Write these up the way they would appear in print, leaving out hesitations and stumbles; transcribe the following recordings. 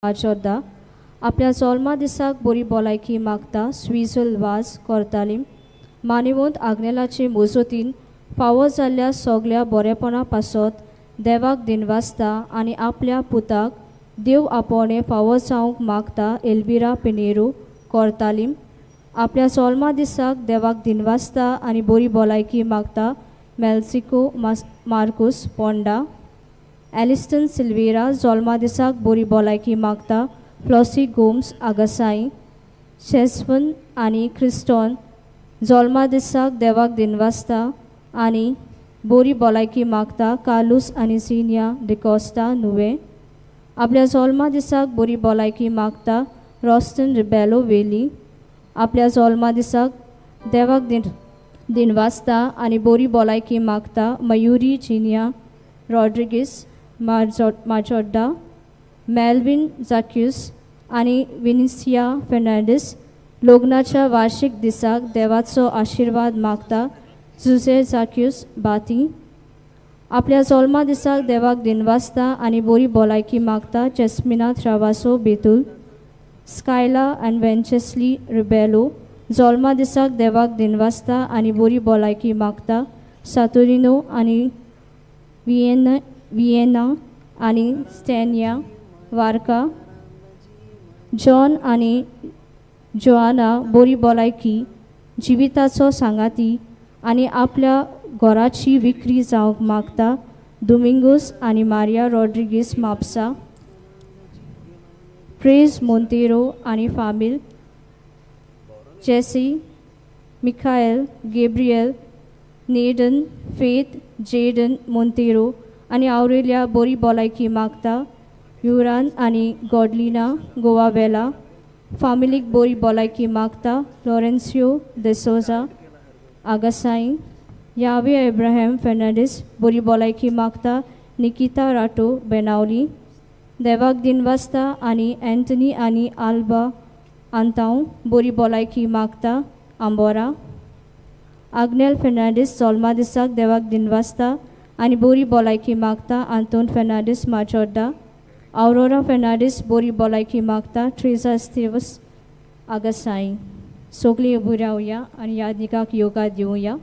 माजोड्डा आपल्या जल्मा दिसाक बरी भलायकी मागता स्विजल वाज करताली मानिवंत आग्नेलाचे मजतीन फावो जाल्ल्या सगल्या बरेपणा पासत देवाक दिनवासता आनी आपल्या पुताक देव आपोवणें फावो जावंक मागता एल्विरा पिनेरो करताली आपल्या जल्मा दिसाक देवाक दिनवासता आनी बरी भलायकी मागता मेल्सिको मार्कुस पोंडा एलिस्टन सिल्वेरा जल्मा दिसाक बरी भलायकी मागता फ्लॉसी गोम्स आगासाई शेस्वन आनी क्रिस्टॉन जल्मा दिसाक देवाक दिनवासता आनी बरी भलायकी मागता कार्लूस आनी सिनिया डिकॉस्टा नुवे आपल्या जल्मा दिसाक बरी भलायकी मागता रॉस्टन रिबेलो वेली आपल्या जल्मा दिसाक देवाक दिनवासता आनी बरी भलायकी मागता मयुरी जिनिया रॉड्रिगीस माजोड्डा मेल्विन जाक्यूस आनी विनिसिया फेर्नांडीस लग्नाच्या वार्षिक दिसाक देवाचो आशिर्वाद मागता जुझे जाक्यूस बाती आपल्या जल्मा दिसाक देवाक दिनवासता आनी बरी भलायकी मागता जेस्मिना थ्रावासो बेतूल स्कायला आनी वेंचेस्ली रिबेलो जल्मा दिसाक देवाक दिनवासता आनी बरी भलायकी मागता सातुरिनो आनी वियेना आनी स्टॅनिया वार्का जॉन आनी जोआना बरी भलायकी जिविताचो सांगाती आनी आपल्या घराची विक्री जावंक मागता दुमिंगूस आनी मारिया रॉड्रिगीस म्हापसा प्रेज मोंतेरो आनी फामील जेसी मिखायल गेब्रियल नेडन फेथ जेडन मोंतेरो आनी आवरेलिया बरी भलायकी मागता युरान आनी गॉडलिना गोवा वेला फामिलीक बरी भलायकी मागता लॉरेन्सियो देसोजा आगासाई यावे एब्राहिम फेर्नांडीस बरी भलायकी मागता निकिता राटो बेनावली देवाक दिनवासता आनी एंटनी आनी आल्बा आंतांव बरी भलायकी मागता आंबोरा आग्नेल फेर्नांडीस जल्मा दिसाक देवाक दिनवासता आनी बरी भलायकी मागता आंतोन फेर्नांडीस माजोड्डा आवरोरा फेर्नांडीस बरी भलायकी मागता ट्रेजा स्तेवस आगासाई सगळीं उबी रावया आनी यादनिकाक योगा दिवया.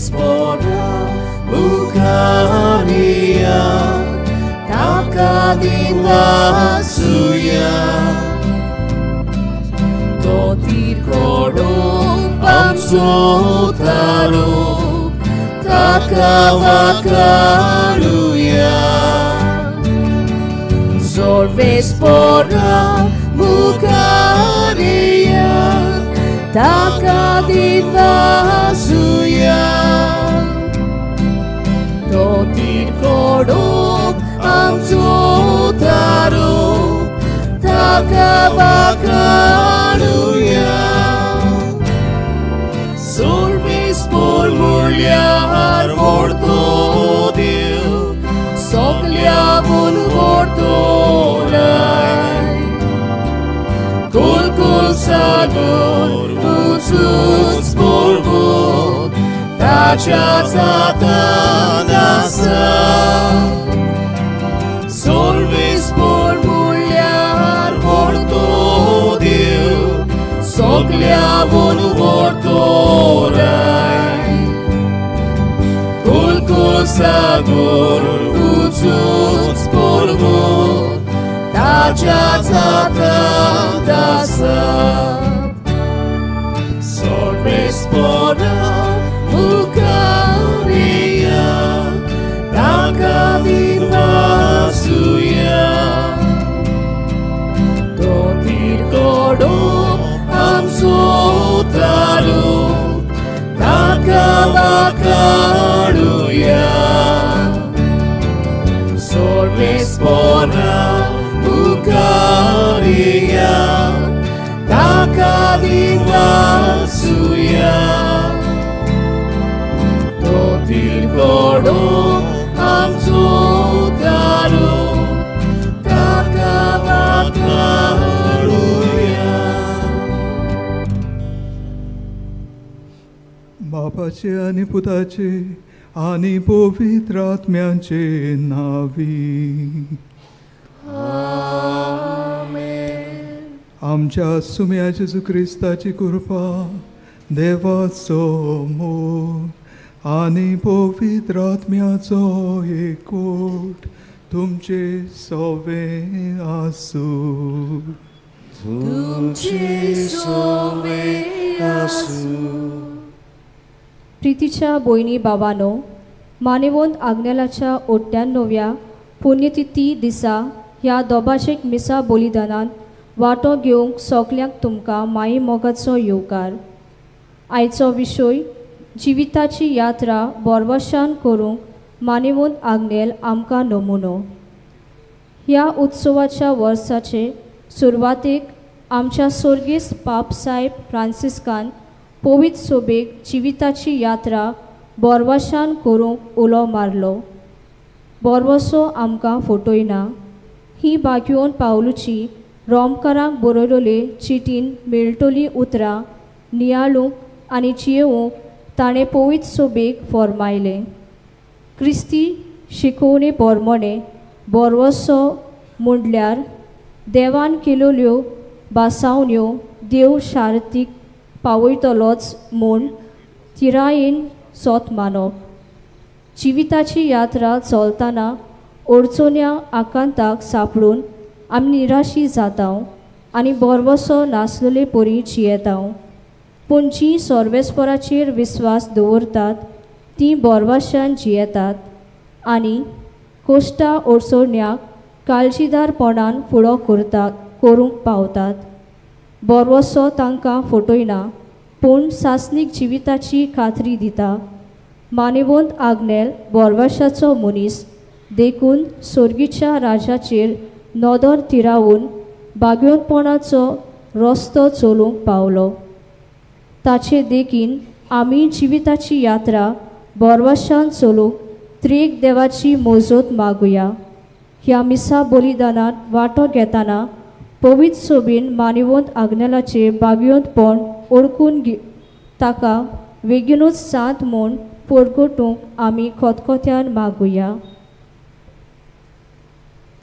Spora Bukaria Takadin Vasuya Totir Kodum Pamsotaro Takavakaruya Sorvespora Bukaria Takadin Vasuya Totir kodum amzotaru Takavakaruya Solves por mulyar vorto dil Soklyavun vorto lai Kul kul sagur uçuz porvut Tača satanasa Solves por mulyar vorto dil Soklyavun vorto rai Kul kul sagur uçuz porvut Tača satanasa Solves pora Bukaria Takadin Vasuya Totir kodum amsotaru Takavakaruya Solves pora तोंडा मुखार येया ताका दिवासुया तोतीर कडून आमचो दारू ताका वाखाणुया. बापाचे आनी पुताचे आनी पवित्र आत्म्याचे नावी. आमेन. आमच्या सुम्या जेजू क्रिस्ताची कृपा, देवाचो मोग आनी पवित्र आत्म्याचो एकवट तुमचे सवे आसूं. तुमचे सवे आसूं. प्रितीच्या भयणी बाबानो, मानेवंत आग्नेलाच्या 98व्या पुण्यतिथी दिसा ह्या दोबाशेक मिसा बलिदानांत वांटो घेवंक सगल्यांक तुमकां माई मोगाचो येवकार. आयचो विशय जिविताची यात्रा बोरवशान करूंक मानेवंत आग्नेल आमकां नमुनो. ह्या उत्सवाच्या वर्साचे सुरवातेक आमच्या सोर्गेस्त पाप साहेब फ्रांसिस्कान पवित्र सोबेक जिविताची यात्रा बोरवाशान करूंक उलो मारलो. बोरवसो आमकां फटयना ही बागयोन पावलुची रोमकारांक बरयलोले चिटीन मेळटली उतरां नियाळूंक आनी जियेवंक ताणें पवित्र सोबेक फॉर्मायलें. क्रिस्ती शिकोवणे पोरमोणे बोरवसो म्हणल्यार देवान केल्यो बासावण्यो देव शारतीक पावयतलोच म्हूण तिरायेन सोत मानप. जिविताची यात्रा चलतना अडचण्या आकांताक सापडून आमी निराशी जाता आनी बोरवसो नासलेले परी जियेता. पूण जीं सर्वेस्पराचेर विस्वास दवरतात तीं बोरवाशान जियेतात आनी कोश्टा अडचण्याक काळजीदारपणान फुडो करता करूंक पावतात. बोरवसो तांकां फटयना पूण सासणीक जिविताची खात्री दिता. मानेवंत आग्नेल बोरवाशाचो मनीस देखून सोर्गीच्या राजाचेर नदर थिरावन बागयोनपणाचो रस्तो चलूंक पावलो. ताचे देखीन आमी जिविताची यात्रा बोरवाशान चलूंक त्रेक देवाची मोजत मागुया. ह्या मिसा बलिदानांत वांटो घेतना पवित्र सोबीन मानिवंत आग्नेलाचे बागयोंतपण ओळखून ताका बेगीनूच सांत म्हूण परगटूंक आमी खतखत्यान मागुया.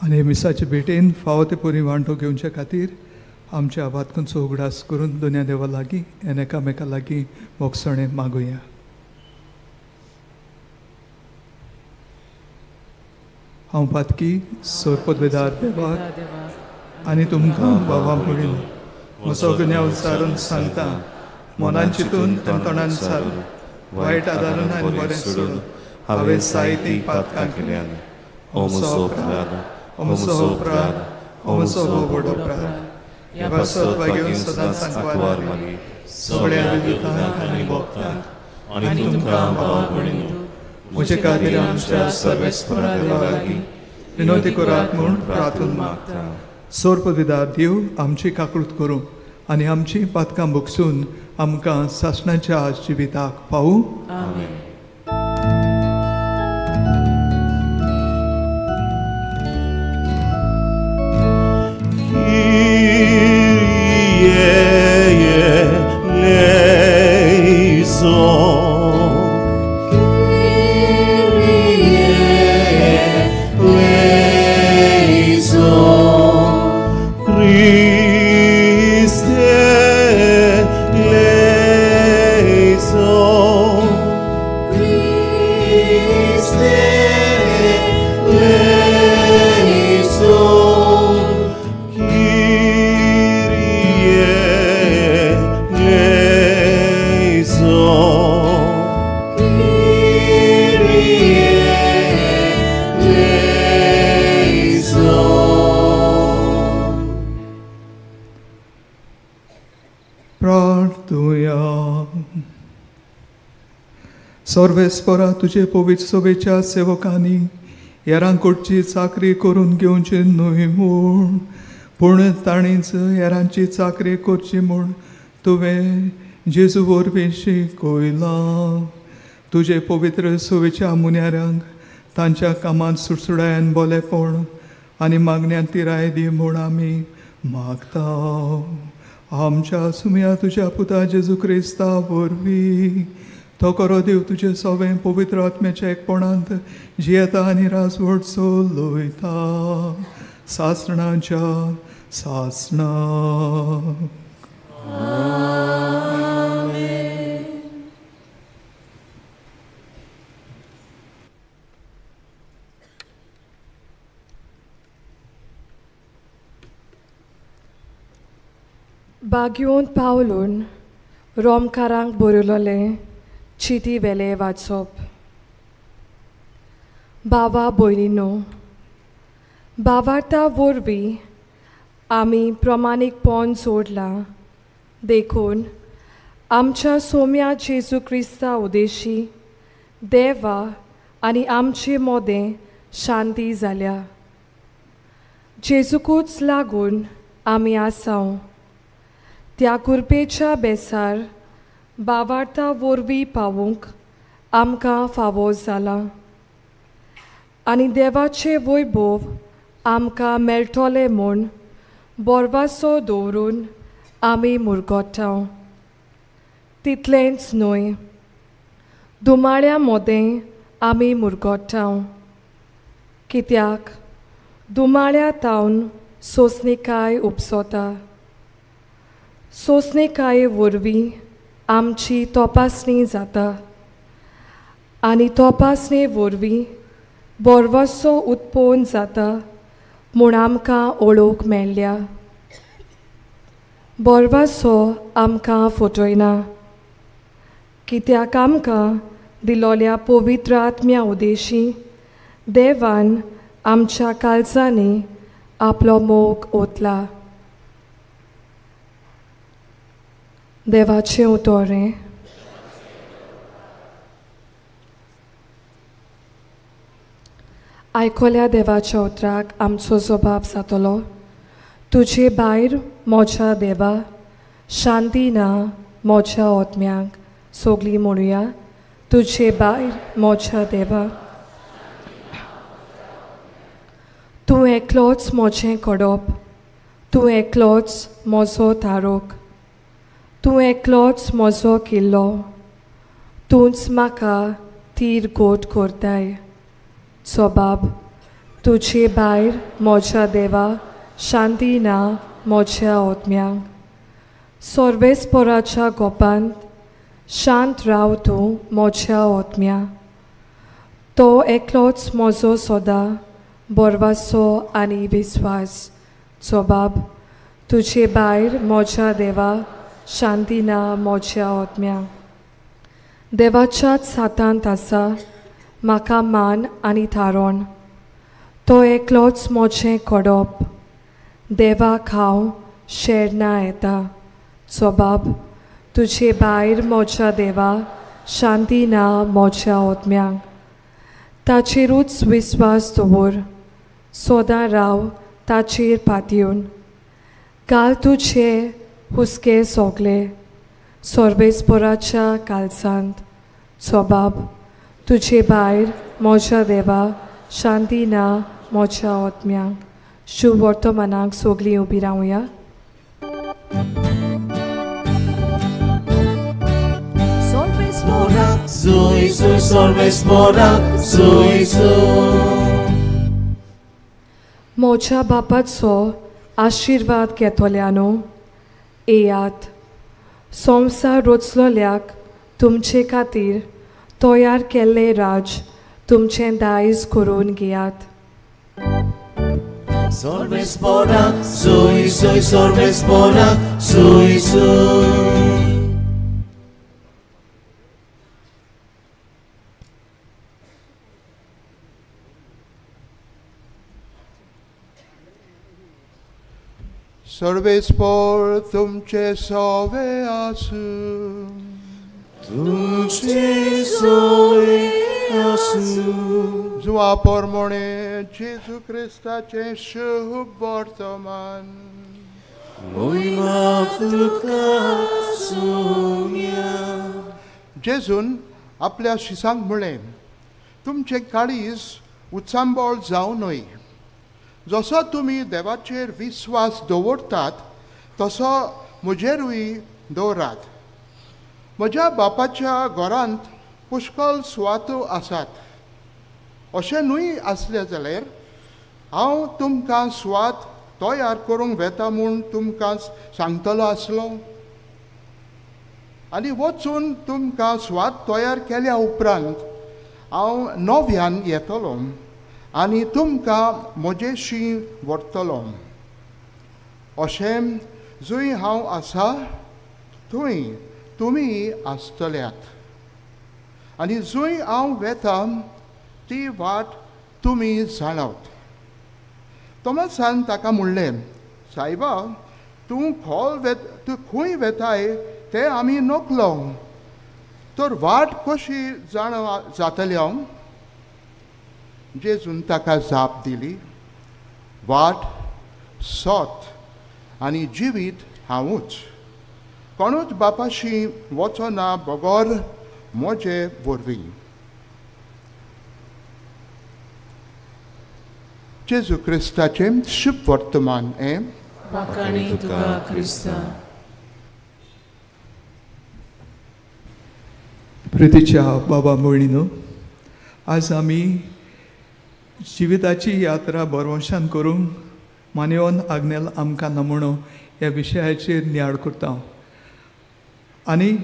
आनी मिसाचे भेटेन फावो ते परी वांटो घेवचे खातीर आमच्या वातकांचो उगडास करून दोनया देवा लागीं आनी एकामेका लागीं भोगसणें मागुया. हांव पातकी सोरपदवेदार देवाक आनी तुमकां बाबा म्हणून म्हजो गुन्यांव सारून सांगता, मनान चिंतून आनी तोंडान सारून वायट आदारून आनी बरें सोडून हांवें साहित्यीक पातकां केल्यान. ओ म्हजो अपराध, ओ म्हजो अपराध, ओ म्हजो व्हड अपराध. ह्या पासत वागेवन सदांच सांकवार मागी सगळ्या विद्युतांक आनी भक्तांक आनी तुमकां भाव भयणींनो म्हजे खातीर आमच्या सर्वेस्परा देवा लागीं विनवती करात म्हूण प्रार्थून मागता. सोरपविदार देव आमची काकळूत करूं आनी आमची पातकां भोगसून आमकां सासणाच्या जिविताक पावूं. आमेन. सर्वेस्परा तुजे पवित्र सभेच्या सेवकांनी हेरांकडची चाकरी करून घेवची न्हय म्हूण, पूण ताणीच हेरांची चाकरी करची म्हूण तुवें जेजू वरवीं शिकयलां. तुजे पवित्र सवेच्या मुन्यारांक तांच्या कामांत सुडसुडायन बोलेपण आनी मागण्यांत तिराय दी म्हूण आमी मागता. आमच्या सुम्या तुज्या पुता जेजू क्रिस्ता वरवीं तो करो देव तुजे सवें पवित्र आत्म्याच्या एकपणांत जियेता आनी राजवट चलयता सासणाच्या सासणाक. बागयोन पावलून रोमकारांक बरयलोलें चिटी वेले वाचप. बाबा भयणीनो, बाबार्था वरवीं आमी प्रमाणीकपण जोडलां देखून आमच्या सोम्या जेजू क्रिस्ता उदेशी देवा आनी आमचे मोदें शांती जाल्या. जेजूकूच लागून आमी आसाव. त्या कुरपेच्या बेसार बावार्था वरवीं पावूंक आमकां फावो जाला आनी देवाचें वैभव आमकां मेळटलें म्हूण बोरवासो दवरून आमी मुरगोटाव. तितलेंच न्हय, दुमाळ्या मोदें आमी मुरगोटाव, कित्याक दुमाळ्या तावन सोंसणीकाय उपसता. सोंसणीकाये वरवीं आमची तपासणी जाता आनी तपासणे वरवीं बोरवासो उत्पन्न जाता म्हूण आमकां ओळख मेळ्ळ्या. बोरवासो आमकां फटयना, कित्याक आमकां दिलोल्या पवित्र आत्म्या उदेशी देवान आमच्या काळजांनी आपलो मोग ओतला. देवाचें उतोरें. आयकोल्या देवाच्या उतराक आमचो जबाब जातलो. तुजे भायर म्हज्या देवा शांती ना म्हज्या आत्म्याक. सगळीं म्हणुया, तुजे भायर म्हज्या देवा. तूं एकलोच म्हजें कडप, तूं एकलोच म्हजो तारोक, तूं एकलोच म्हजो किल्लो, तूंच म्हाका तीर गोट करताय. सोबाब, तुजे भायर म्हज्या देवा शांती ना म्हज्या आत्म्याक. सर्वेस्पराच्या गोपांत शांत राव तूं म्हज्या आत्म्या. तो एकलोच म्हजो सदां बोरवासो आनी विस्वास. सोबाब, तुजे भायर म्हज्या देवा शांती ना म्हज्या आत्म्याक. देवाच्याच हातांत आसा म्हाका मान आनी थारोण. तो एकलोच म्हजें कडप. देवाक हांव शेरना येता. सोबाब, तुजे भायर म्हज्या देवा शांती ना म्हज्या आत्म्याक. ताचेरूच विस्वास दवर, सदां राव ताचेर पातयेवन. घाल तुजे हुस्के सोगले सर्वेस्पराच्या कालसांत. सोबाब, तुजे भायर म्हज्या देवा शांती ना म्हज्या आत्म्याक. शुभ वर्तमानाक सगळीं उबी रावया. म्हज्या बापाचो आशिर्वाद घेतल्यानो, येयात संवसार रचलोल्याक तुमचे खातीर तयार केल्लें राज तुमचें दायज करून घेयात. सर्वेस्पर तुमचे सवे आसूं. तुमचे सवे आसूं. रुजवा प्रमाणे जेजू क्रिस्ताचें शुभ वर्तमान. जेजून आपल्या शिसांक म्हळें, तुमचें काळीज उचांबळ जावं न्हय. जसो तुमी देवाचेर विस्वास दवरतात तसो म्हजेरूय दवरात. म्हज्या बापाच्या घरांत पुष्कळ सुवातो आसात. अशें न्हय आसलें जाल्यार हांव तुमकां सुवात तयार करूंक वेता म्हूण तुमकां सांगतलो आसलो. आनी वचून तुमकां सुवात तयार केल्या उपरांत हांव नव्यान येतलो आनी तुमकां म्हजेशी व्हरतलो. अशें जंय हांव आसा थंय तुमी आसतल्यात आनी जंय हांव वेता ती वाट तुमी जाणात. तोमासान ताका म्हणलें, सायबा, तूं खोल तूं खंय वेताय तें आमी नकलो, तर वाट कशी जाण जातली हांव? जेजून ताका जाप दिली, वाट, सत आनी जिवीत हांवूच. कोणूच बापाशी वचना बगर म्हजे वरवीं. जेजू क्रिस्ताचें शुभ वर्तमान हें. प्रितीच्या बाबा भयणीनो, आज आमी जिविताची यात्रा बरवंशान करूंक मानवन आग्नेल आमकां नमुनो ह्या विशयाचेर नियाळ करता. आनी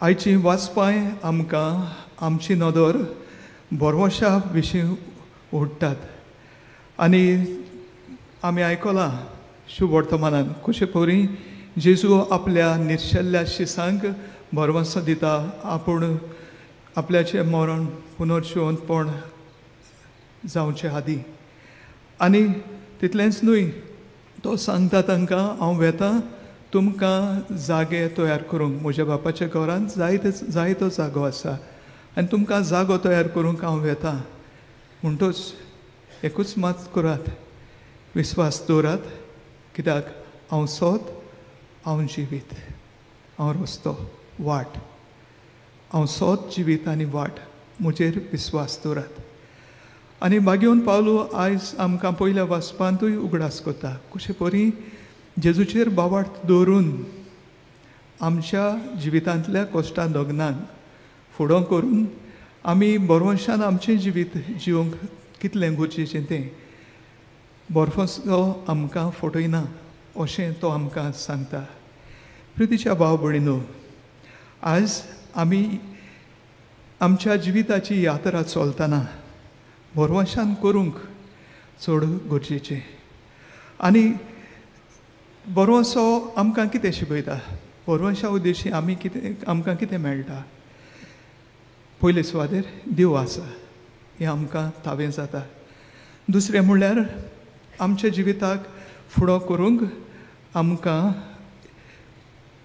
आयची वाचपाय आमकां आमची नदर बरवंशा विशीं ओडटात. आनी आमी आयकलां शुभ वर्तमानान कशे परी जेजू आपल्या निर्शेल्ल्या शिसांक भरवंसो दिता, आपूण आपल्याचें मरण पुनर्जिवंतपण जावचे आदीं. आनी तितलेंच न्हय, तो सांगता तांकां, हांव वेता तुमकां जागे तयार करूंक. म्हज्या बापाच्या घरांत जायतो जागो आसा आनी तुमकां जागो तयार करूंक हांव वेता. म्हणटूच एकूच मात करात, विस्वास दवरात, कित्याक हांव सोद, हांव जिवीत, हांव रस्तो, वाट. हांव सोद, जिवीत आनी वाट, म्हजेर विस्वास दवरात. आनी बागेवन पावलो आयज आमकां पयल्या वाचपांतूय उगडास करता कशे परी जेजूचेर बावाट दवरून आमच्या जिवितांतल्या कश्टां लग्नाक फुडो करून आमी बरवंशान आमचें जिवीत जिवंक कितलें गरजेचें तें बर्फसो आमकां फटयना अशें तो आमकां सांगता. प्रितीच्या भाव भयणीनो, आज आमी आमच्या जिविताची यात्रा चलतना बरवंशान करूंक चड गरजेचें. आनी बरवंसो आमकां कितें शिकयता, बरवंशा उद्देशी आमी कितें आमकां कितें मेळटा? पयले सुवातेर देव आसा हें आमकां तावें जाता. दुसरें म्हणल्यार आमच्या जिविताक फुडो करूंक आमकां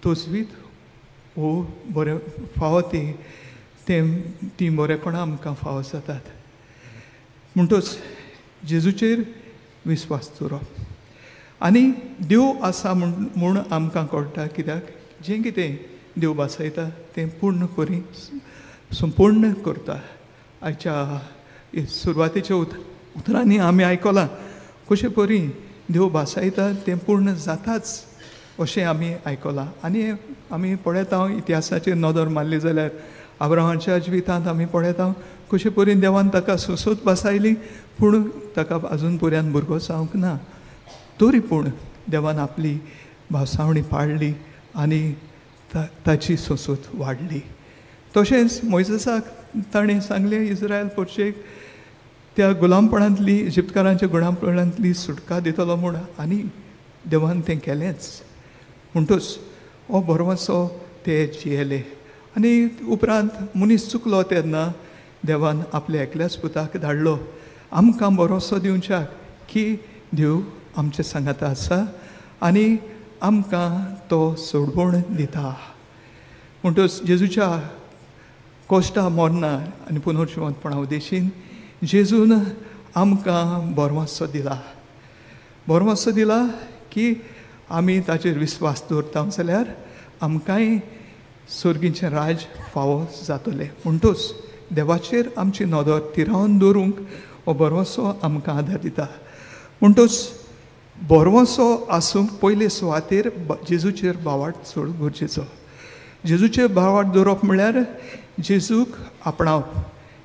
तजवीत वो बरें फावो ती तीं बरेपणां आमकां फावो जातात. म्हणटूच जेजूचेर विस्वास दवरप आनी देव आसा म्हूण आमकां कळटा, कित्याक जें कितें देव भासयता तें पूर्ण करी संपूर्ण करता. आयच्या सुरवातेच्या उतरांनी आमी आयकलां कशे परी देव भासयता तें पूर्ण जाताच अशें आमी आयकलां. आनी आमी पळयता इतिहासाचेर नदर मारली जाल्यार आब्राहामाच्या जिवितांत आमी पळयता कशे परी देवान ताका सोंसत भासायली, पूण ताका आजून पर्यंत भुरगो जावंक ना, तरी पूण देवान आपली भासावणी पाळ्ळी आनी ताची सोंसत वाडली. तशेंच मोयजेसाक ताणें सांगलें इस्रायल पोरशेक त्या गुलामपणांतली, इजिप्तकारांच्या गुलामपणांतली सुटका दितलो म्हूण, आनी देवान तें केलेंच. म्हणटूच हो भरवंसो ते जियेले. आनी उपरांत मनीस चुकलो तेन्ना देवान आपल्या एकल्याच पुताक धाडलो आमकां भरोसो दिवच्याक की देव आमचे सांगाता आसा आनी आमकां तो सोडवण दिता. म्हणटूच जेजूच्या कश्टां मरणां आनी पुनर्जिवंतपणा उद्देशीन जेजून आमकां भरवंसो दिला. भरवंसो दिला की आमी ताचेर विस्वास दवरता जाल्यार आमकांय सर्गीचें राज फावो जातलें. म्हणटूच देवाचेर आमची नदर थिरावन दवरूंक हो भरवंसो आमकां आदार दिता. म्हणटूच भरवंसो आसूंक पयले सुवातेर जेजूचेर भावार्थ चड गरजेचो. जेजूचेर भावार्थ दवरप म्हळ्यार जेजूक आपणावप,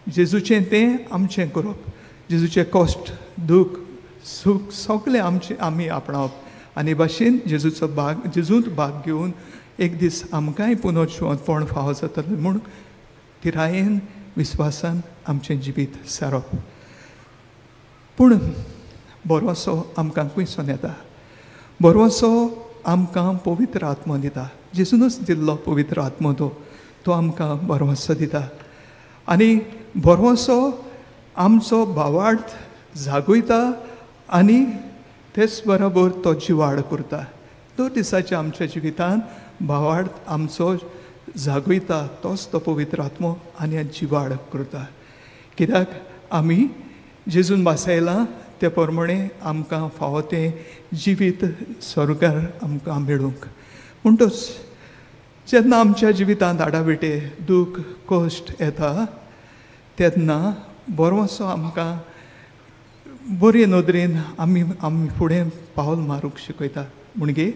जेजूचें तें आमचें करप, जेजूचें कश्ट दूख सूख सगळें आमचें आमी आपणावप आनी भाशेन जेजूचो भाग जेजूंत भाग घेवन एक दीस आमकांय पुनर्जिवंतपण फावो जातलें म्हूण थिरायेन विस्वासान आमचें जिवीत सारप. पूण भरवंसो आमकां खंयसून येता? भरवंसो आमकां पवित्र आत्मो दिता. जेजूनच दिल्लो पवित्र आत्मो तो आमकां भरवंसो दिता. आनी भरवंसो आमचो भावार्थ जागयता आनी तेच बरोबर तो जिवाड करता. दर दिसाच्या आमच्या जिवितान भावार्थ आमचो जागयता तोच तो पवित्र आत्मो आनी जिवाड करता. कित्याक आमी जेजून भासायलां ते प्रमाणे आमकां फावो तें जिवीत स्वर्गार आमकां मेळूंक. म्हणटूच जेन्ना आमच्या जिवितांत आडाविटे दूख कश्ट येता तेन्ना भरवंसो आमकां बरे नदरेन आमी आमी फुडें पावल मारूंक शिकयता. म्हणगे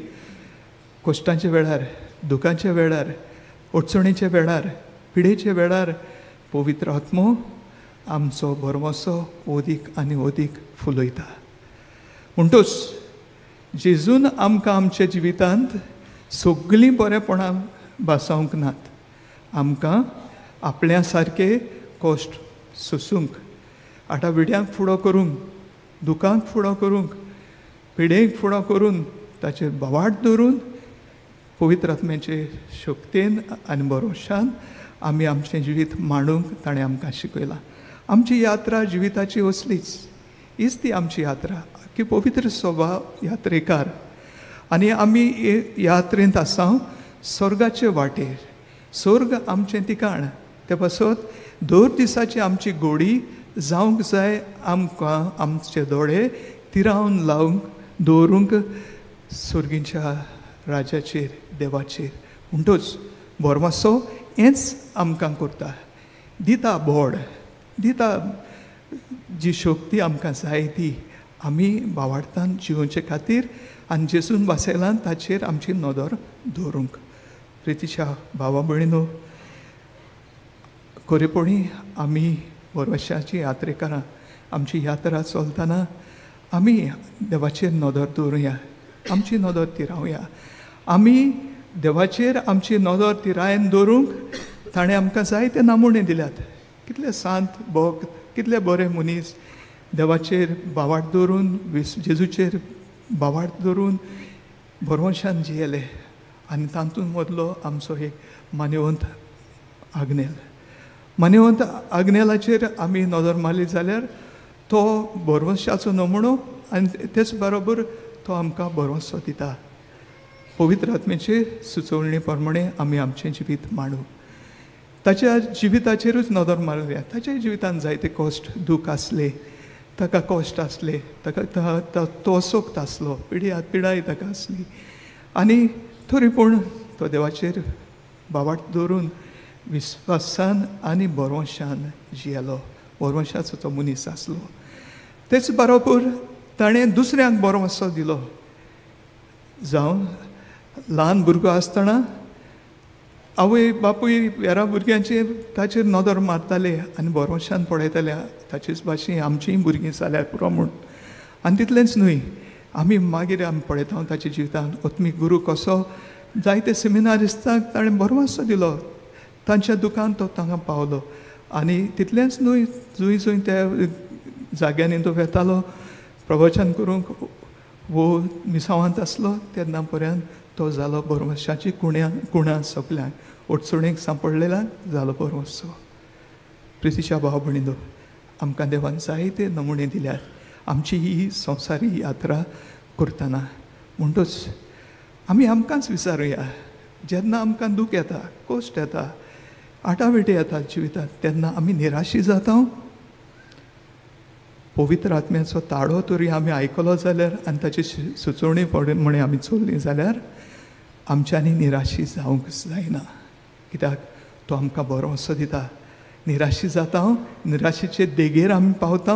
कश्टांच्या वेळार, दुखाच्या वेळार, अडचणीच्या वेळार, पिडेच्या वेळार पवित्र आत्मो आमचो भरवंसो ओदीक आनी ओदीक फुलयता. म्हणटूच जेजून आमकां आमच्या जिवितांत सगळीं बरेपणां भासावंक नात, आमकां आपल्या सारके कश्ट सोसूंक, आटाविड्यांक फुडो करूंक, दुखांक फुडो करूंक, पिडेक फुडो करून ताचेर भावार्थ दवरून पवित्र आत्म्याचे शक्तेन आनी भरोशान आमी आमचें जिवीत मांडूंक ताणें आमकां शिकयलां. आमची यात्रा जिविताची असलीच, हीच ती आमची यात्रा की पवित्र स्वभाव यात्रेकार आनी आमी यात्रेंत आसा स्वर्गाचे वाटेर. स्वर्ग आमचें ठिकाण. ते पासत दर दिसाची आमची गोडी जावंक जाय आमकां आमचे दोळे तिरावन लावंक दवरूंक स्वर्गीच्या राजाचेर, देवाचेर. म्हणटूच भरवंसो हेंच आमकां करता, दिता बोड, दिता जी शक्ती आमकां जाय ती आमी भावार्थान जिवोवचे खातीर आनी जेजून भासयलान ताचेर आमची नदर दवरूंक. प्रितीच्या भावा भयणीनो, खरेपणी आमी भरवंशाची यात्रेकारां. आमची यात्रा चलतना आमी देवाचेर नदर दवरुया, आमची नदर तिरावया. आमी देवाचेर आमची नदर तिरायन दवरूंक ताणें आमकां जायते नमुने दिल्यात. कितले सांत भक्त, कितले बरे मनीस देवाचेर भावार्थ दवरून, जेजूचेर भावार्थ दवरून भरवंशान जियेले आनी तातूंत मदलो आमचो एक मान्यवंत आग्नेल. मान्यवंत आग्नेलाचेर आमी नदर मारली जाल्यार तो भरवंशाचो नमुनो आनी तेच बरोबर तो आमकां भरवंसो दिता. पवित्र आत्म्याचे सुचोवणे प्रमाणे आमी आमचें जिवीत मांडू. ताच्या जिविताचेरूच नदर मारुया. ताच्या जिवितान जायते कश्ट दूख आसले, ताका कश्ट आसले, ताका तो असोक्त आसलो, पिडाय ताका आसली आनी तरी पूण तो देवाचेर भावार्थ दवरून विस्वासान आनी भरवंशान जियेलो. भरवंशाचो तो मनीस आसलो. तेच बरोबर ताणें दुसऱ्यांक भरवंसो दिलो. जावं ल्हान भुरगो आसतना आवय बापूय हेरां भुरग्यांचेर ताचेर नदर मारताले आनी भरवंशान पळयताले, ताचेच भाशेन आमचींय भुरगीं जाल्यार पुरो म्हूण. आनी तितलेंच न्हय, आमी मागीर आमी पळयता ताच्या जिवितांत आत्मीक गुरू कसो जायते सेमिनारिस्तांक ताणें भरवंसो दिलो. तांच्या दुकान तो तांकां पावलो. आनी तितलेंच न्हय, जंय जंय त्या जाग्यांनी तो वेतालो प्रवचन करूंक वो मिसावांत आसलो तेन्ना पर्यंत तो जालो भरवंशाची कुणां सगल्यांक अडचणीक सांपडलेल्यांक जालो भरवंसो. प्रितीच्या भाव भयणीनो, आमकां देवान जायते नमुने दिल्यात आमची ही संवसारी यात्रा करतना. म्हणटूच आमी आमकांच विचारुया, जेन्ना आमकां दूख येता, कश्ट येता, आटाविटे येतात जिवितांत, तेन्ना आमी निराशी जाता? पवित्र आत्म्याचो ताळो तरी आमी आयकलो जाल्यार आनी ताची सुचोवणी म्हण आमी चल्ली जाल्यार आमच्यांनी निराशी जावंक जायना, कित्याक तो आमकां भरवंसो दिता. निराशी जाता, निराशेचे देगेर आमी पावता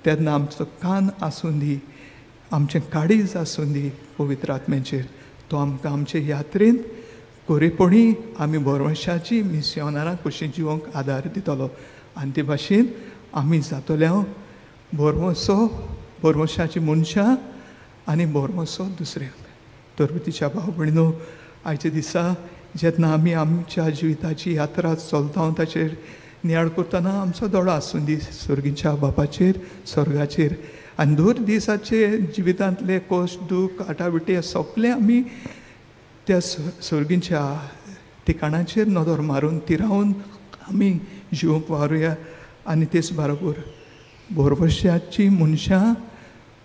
तेन्ना आमचो कान आसूं दी, आमचें काळीज आसूं दी पवित्र आत्म्याचेर, तो आमकां आमचे यात्रेंत कोरेपणी आमी भरवंशाची मिसियोनारां कशी जिवंक आदार दितलो. आनी ते भाशेन आमी जातले भरवंसो भरवंशाची मनशां आनी भरवंसो दुसऱ्यांक. तर तिच्या भाव भयणीनो, आयच्या दिसा जेन्ना आमी आमच्या जिविताची यात्रा चलता ताचेर नियाळ करतना आमचो दोळो आसूं दी सर्गीच्या बापाचेर, स्वर्गाचेर. आनी दर दिसाचे जिवितांतले कश्ट, दूख, आटाविटे सगळे आमी त्या सर्गीच्या ठिकाणाचेर नदर मारून तिरावन आमी जिवंक वारुया. आनी तेच बरोबर भरवंशाची मनशां,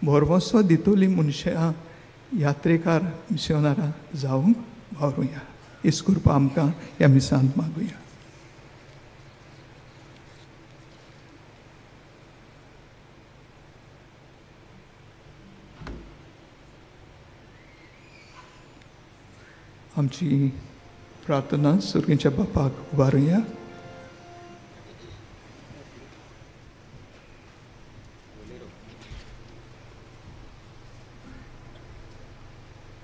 भरवंसो दितली मनशां, यात्रेकार मिसियोनारां जावंक वावरुया. हीच कृपा आमकां ह्या मिसांत मागुया. आमची प्रार्थना सर्गीच्या बापाक उबारुया.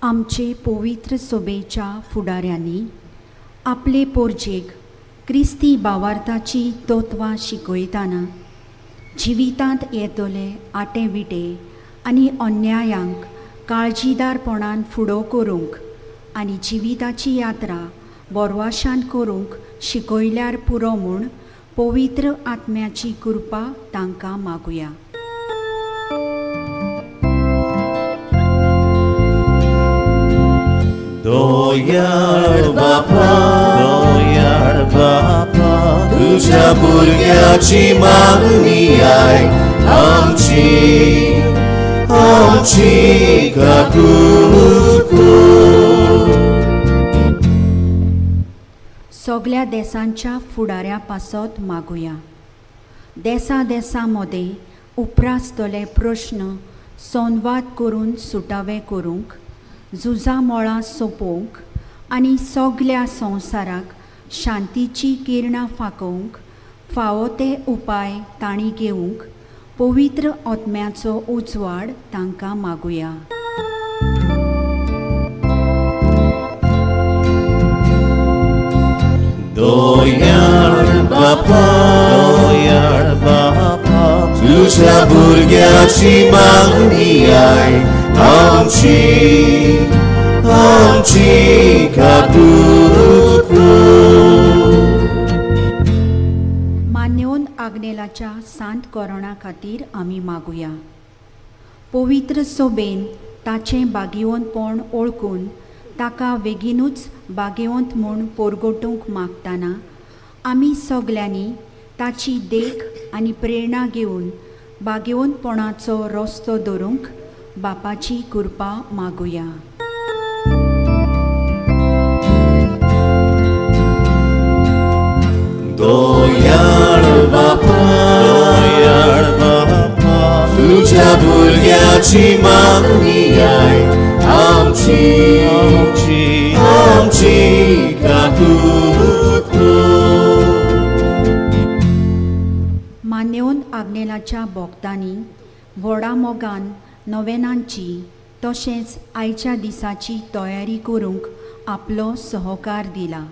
आमचे पवित्र सोबेच्या फुडाऱ्यांनी आपले पोरजेक क्रिस्ती बावार्थाची तत्वां शिकयतना जिवितांत येतले आटे विटे आनी अन्यायांक काळजीदारपणान फुडो करूंक आनी जिविताची यात्रा बोरवाशान करूंक शिकयल्यार पुरो म्हूण पवित्र आत्म्याची कृपा तांकां मागुया. दोयाळ बापा, दोयाळ बापा, तुझ्या भुरग्याची मागणी आयक आमची, आमची काकूत कर. सगल्या देसांच्या फुडाऱ्या पासत मागुया. देसा देसा मदें उपरासतले प्रश्न संवाद करून सुटावे करूंक, झुजा मळां सोंपोवंक आनी सगल्या संवसाराक शांतीची किरणां फाकोवंक फावो ते उपाय तांणी घेवंक पवित्र आत्म्याचो उजवाड तांकां मागुया. दोयाळ बापा, दोयाळ बापा, तुझ्या भुरग्याची मागणी आयक आमची, आमची काकूत कर. मान्योन आग्नेलाच्या सांत कोरोना खातीर आमी मागुया. पवित्र सोबेन ताचें बागेवंतपण ओळखून ताका बेगीनूच बागेवंत म्हूण पोरगोटूंक मागतना आमी सगल्यांनी ताची देख आनी प्रेरणा घेवन बागेवंतपणाचो रस्तो धरूंक बापाची कृपा मागुया. दोयाळ बापा, दोयाळ बापा, तुझ्या भुरग्याची मागणी आयक आमची, आमची, आमची काकूत कर. मान्योन आग्नेलाच्या भोक्तांनी व्हडा मोगान नवेनांची तशेंच आयच्या दिसाची तयारी करूंक आपलो सहकार दिला.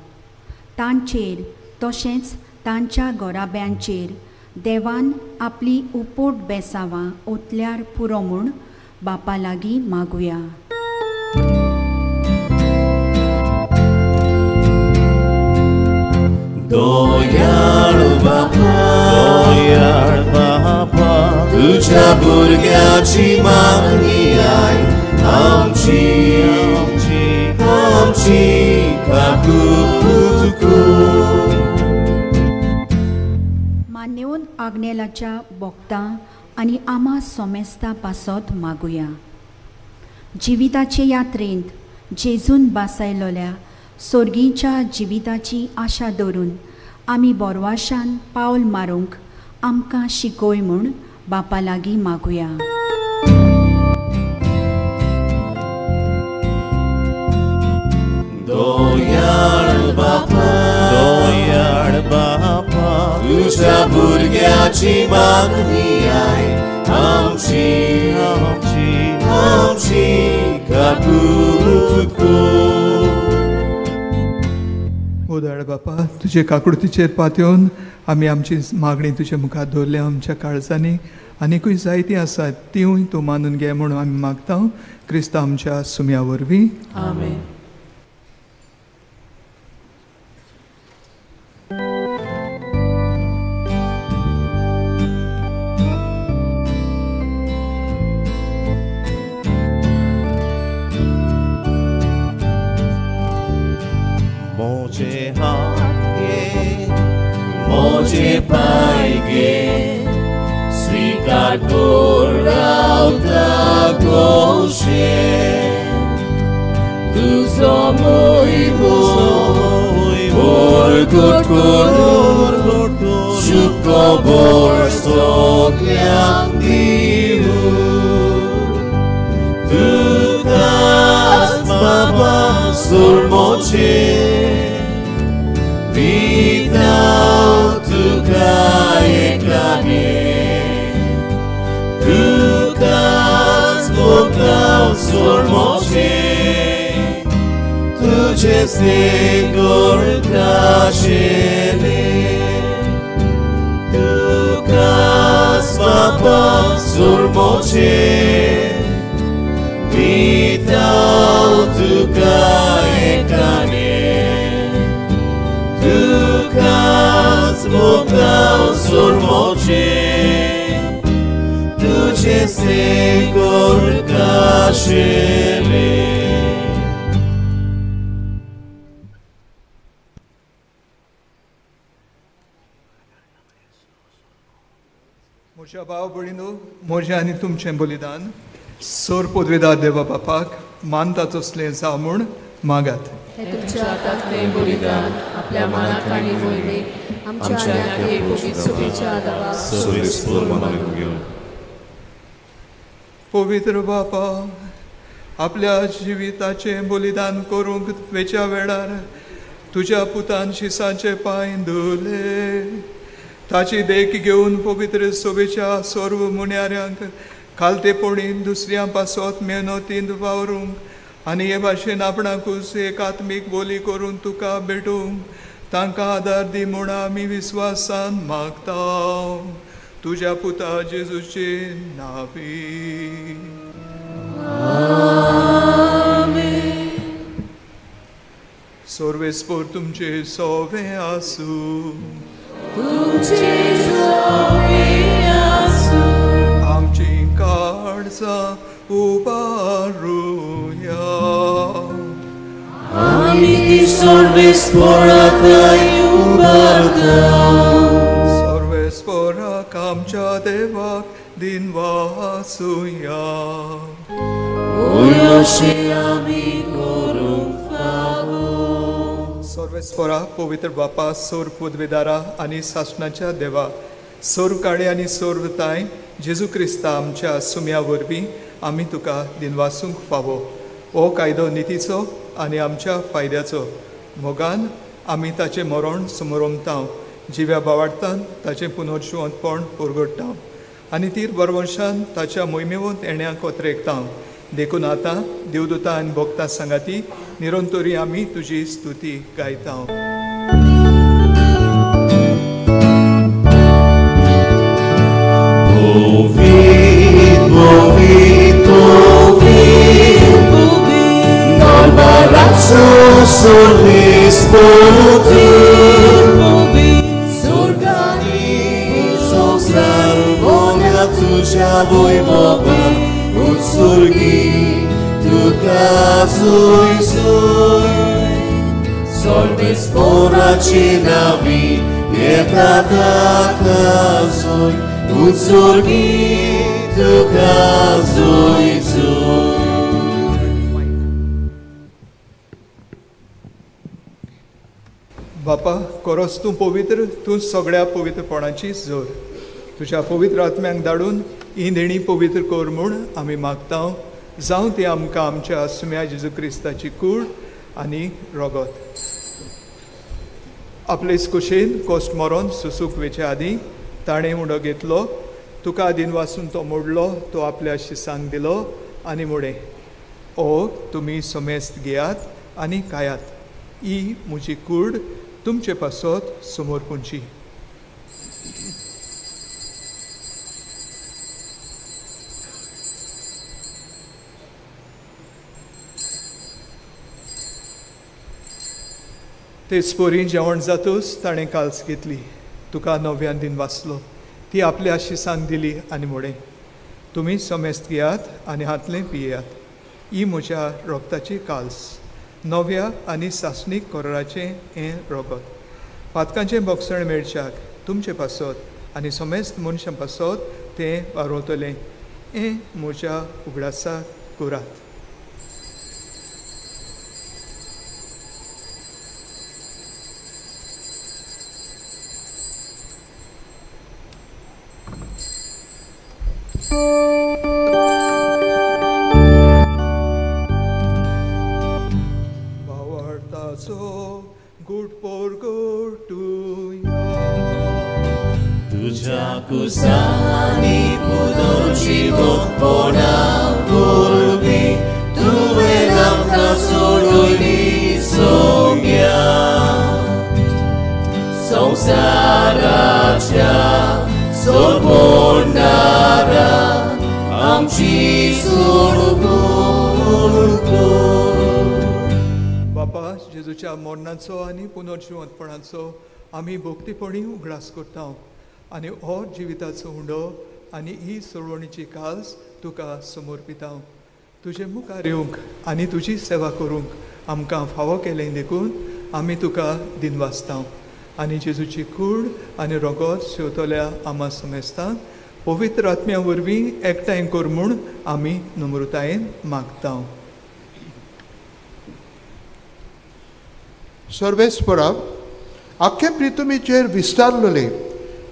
तांचेर तशेंच तांच्या घराब्यांचेर देवान आपली उपोट बेसावां ओतल्यार पुरो म्हूण बापा लागीं मागुया. दोयाळ बापा, दोयाळ बापा, तुझ्या भुरग्याची मागणी आयक आमची, आमची, आमची काकूत कर. मान्योन आग्नेलाच्या बोक्ता आनी आमा सोमेस्ता पासत मागुया. जिविताचे यात्रेंत जेजून बासायलोल्या सोर्गीच्या जिविताची आशा दवरून आमी बोरवाशान पावल मारूंक आमकां शिकय म्हूण बापा लागीं मागुया. दोयाळ बापा, दोयाळ बापा, तुझ्या भुरग्याची मागणी I आमची आमची आमची काकूत कर. ओ दयाळ बापा, तुजे काकुळतीचेर पातयेवन आमी आमची मागणी तुज्या मुखार दवरल्या. आमच्या काळजांनी आनिकूय जायतीं आसात तिवूय तूं मानून घे म्हणून आमी मागता क्रिस्ता आमच्या सुम्या वरवीं. आमेन. मोजे हात घे, मोजे पाय घे, स्वीकार कर रावता गोशे, तुजो मोहिमो प्रगट करून शुभ खबर सगळ्यांक दिवूं. तुकाच बाबा सोडमोचे पिता तुका एकाने, तुकाच मोगलाव सोडमोचे, तुझे स्नेह करताशेले, तुकाच बाबा सोडमोचे पिता तुका एकाने, तुकाच मोगलाव सोडमोचे, तुझे स्नेह करताशेले. म्हज्या भाव भयणीनो, म्हजें आनी तुमचें बलिदान सोर पदवेदार देवा बापाक मानता तसलें जावं म्हूण मागात. हें तुमच्या हातांतलें बलिदान आपल्या मनाक आनी मोहिमेक आमच्या आनी सुखीच्या देवाक पवित्र बापा, आपल्या जिविताचें बलिदान करूंक वेच्या वेळार तुज्या पुतान शिसाचे पांय धुले, ताची देख घेवन पवित्र सोबेच्या सर्व मुन्याऱ्यांक खालतेपणीन दुसऱ्यां पासत मेहनतीन वावरूंक आनी हे भाशेन आपणाकूच एक आत्मीक बोली करून तुका भेटूंक तांकां आदार दी म्हूण आमी विस्वासान मागता तुज्या पुता जेजूचे नांवी. सर्वेस्पोर तुमचे सोवे आसूं, तुमचे सोवे आसूं. आमची काळजां उबारुया, आमी ती सर्वेस्पोराक उबारता. सर्वेस्पोराक आमच्या देवाक दिनवासुया. अशें आमी करूंक फावो. सर्वेस्पोरा पवित्र बापा, सोर पुदवेदारा आनी सासणाच्या देवा, सोर काळे आनी सोर ताय जेजू क्रिस्ता आमच्या सुम्या वरवीं आमी तुका दिनवासूंक फावो. हो कायदो नितीचो आनी आमच्या फायद्याचो. मोगान आमी ताचें मरण समरोमता, जिव्या बावाडतान ताचें पुनर्जिवंतपण परगडटा आनी तीर बरवंशान ताच्या मोहिमेवंत येण्याक ओतरेकता. देखून आतां देवदूता आनी भक्ता सांगाती निरंतरी आमी तुजी स्तुती गायता. तुझ्या वैभवान उत्सर्गी तुका सुय सुय सर्वेस्पोराची नावी येता ताका सुय उत्सर्गी तुका सुय सुय. बापा, कोरोस तूं पवित्र, तूं सगळ्या पवित्रपणाची जोर. तुज्या पवित्र आत्म्यांक धाडून ही देणी पवित्र कर म्हूण आमी मागता. जावं ती आमकां आमच्या सुम्या जेजू क्रिस्ताची कूड आनी रोगत. आपलेच कुशेन कोस्ट मरोन सुसूक वेचे आदीं ताणें उंडो घेतलो, तुका आदीन वासून तो मोडलो, तो आपल्या शिसांक दिलो आनी म्हणें, ओ तुमी समेस्त घेयात आनी खायात, ही म्हजी कूड तुमचे पासत समर्पूंची. तेच परी जेवण जातूच ताणें काल्स घेतली, तुका नव्यान दिन वाचलो, ती आपल्या शिसांक दिली आनी म्हणें, तुमी समेस्त घेयात आनी हातलें पियेयात, ही म्हज्या रोगताची काल्स, नव्या आनी सासणीक कराराचें हें रोगत, पातकांचें बोगसण मेळच्याक तुमचे पासत आनी समेस्त मनशां पासत तें वारोवतलें, हें म्हज्या उगडासाक करात. कुसानी पुनर्जिवंतपणा वरवीं तुवें आमकां सोडयली सोम्या. संवसाराच्या सोडणारा आमची सोडवण कर. बापा, जेजूच्या मरणाचो आनी पुनर्जिवंतपणाचो आमी भक्तीपणी उगडास करता आनी हो जिविताचो उंडो आनी ही सोडवणीची काल्स तुका समर्पिता. तुजे मुखार येवंक आनी तुजी सेवा करूंक आमकां फावो केलें देखून आमी तुका दिनवासता. आनी जेजूची कूड आनी रोगत शेवतल्या आमा समेस्तांक पवित्र आत्म्या वरवीं एकठांय कर म्हूण आमी नम्रतायेन मागता. सर्वेस्परा, आख्खे प्रितुमीचेर विस्तारलेले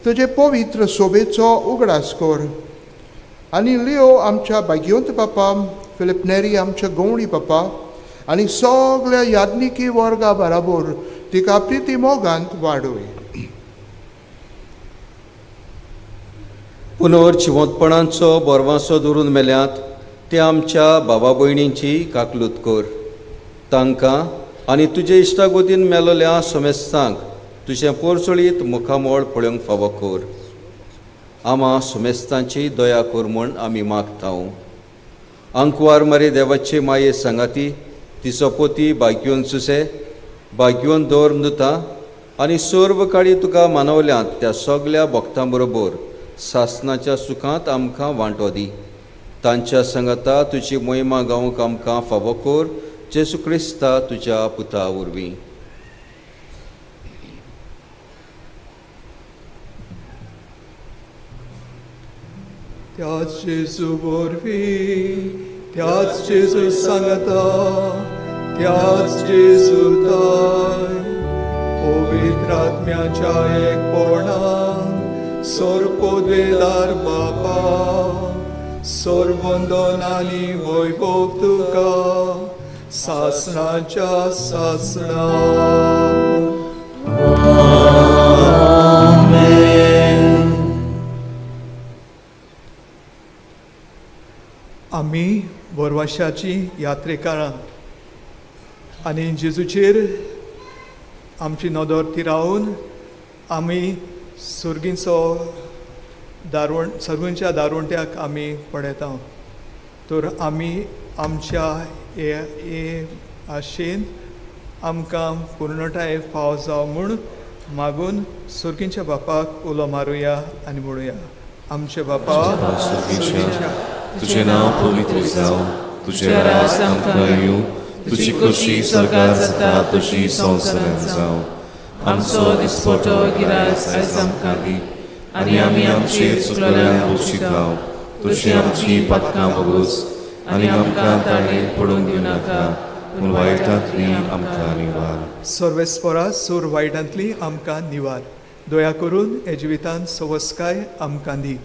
तुजे पवित्र सोबेचो उगडास कर आनी लियो आमच्या भाग्यवंत बापा, फिलिप नेरी आमच्या गवणी बापा आनी सगळ्या याज्ञिकी वर्गा बराबर तिका प्रिती मोगांत वाडोय. पुनर्जिवंतपणाचो बोरवांसो दवरून मेल्यात ते आमच्या भावा भयणींची काकलूत कर. तांकां आनी तुजे इश्टागोतीन मेलोल्या समेस्तांक तुजें पोरचोळीत मुखामोळ पळोवंक फावो कर. आमा सुमेस्तांची दया कर म्हूण आमी मागता. आंकवार मरे देवाचे माये सांगाती तिचो पोती भाग्योन सुसे भाग्योन दवर नुता आनी सर्व काळी तुका मानवल्यांत त्या सगल्या भक्तां बरोबर सासनाच्या सुखांत आमकां वांटो दी. तांच्या सांगाता तुजी मोहिमा गावंक आमकां फावो कर, जेजू क्रिस्ता तुज्या पुता वरवीं. त्याच जेजू वरवीं, त्याच जेजू सांगता, त्याच जेजू ताय, पवित्र आत्म्याच्या एकपणान सोरपोदवेदार बापा, सोरवंदन आनी वैभव तुका सासणाच्या सासणा. आमी बोरवाशाची यात्रेकारां आनी जेजूचेर आमची नदर थिरावन आमी सर्गींचो दारवण सर्गींच्या दारवंट्याक आमी पळयता. तर आमी आमच्या हे आशेन आमकां पूर्णताय फाव जावं म्हूण मागून सर्गींच्या बापाक उलो मारुया आनी म्हणुया, आमचे बापा सर्गींच्या, तुझे नाव पवित्र जावं, तुझे राज आमकां येवं, तुजी खोशी स्वर्गार जाता तशी संवसारांत जावं. आमचो दिसपटो गिरास आयज आमकां दी आनी आमी आमचेर चुकलेल्यांक बक्षिताव, तशी आमची पातकां भोगोस आनी आमकां ताणें पडूंक दिवनाका, पूण वायटांतली आमकां निवार. सर्वेस्परा सूर वायटांतली आमकां निवार. दया करून हे जिवितांत सवस्काय आमकां दी.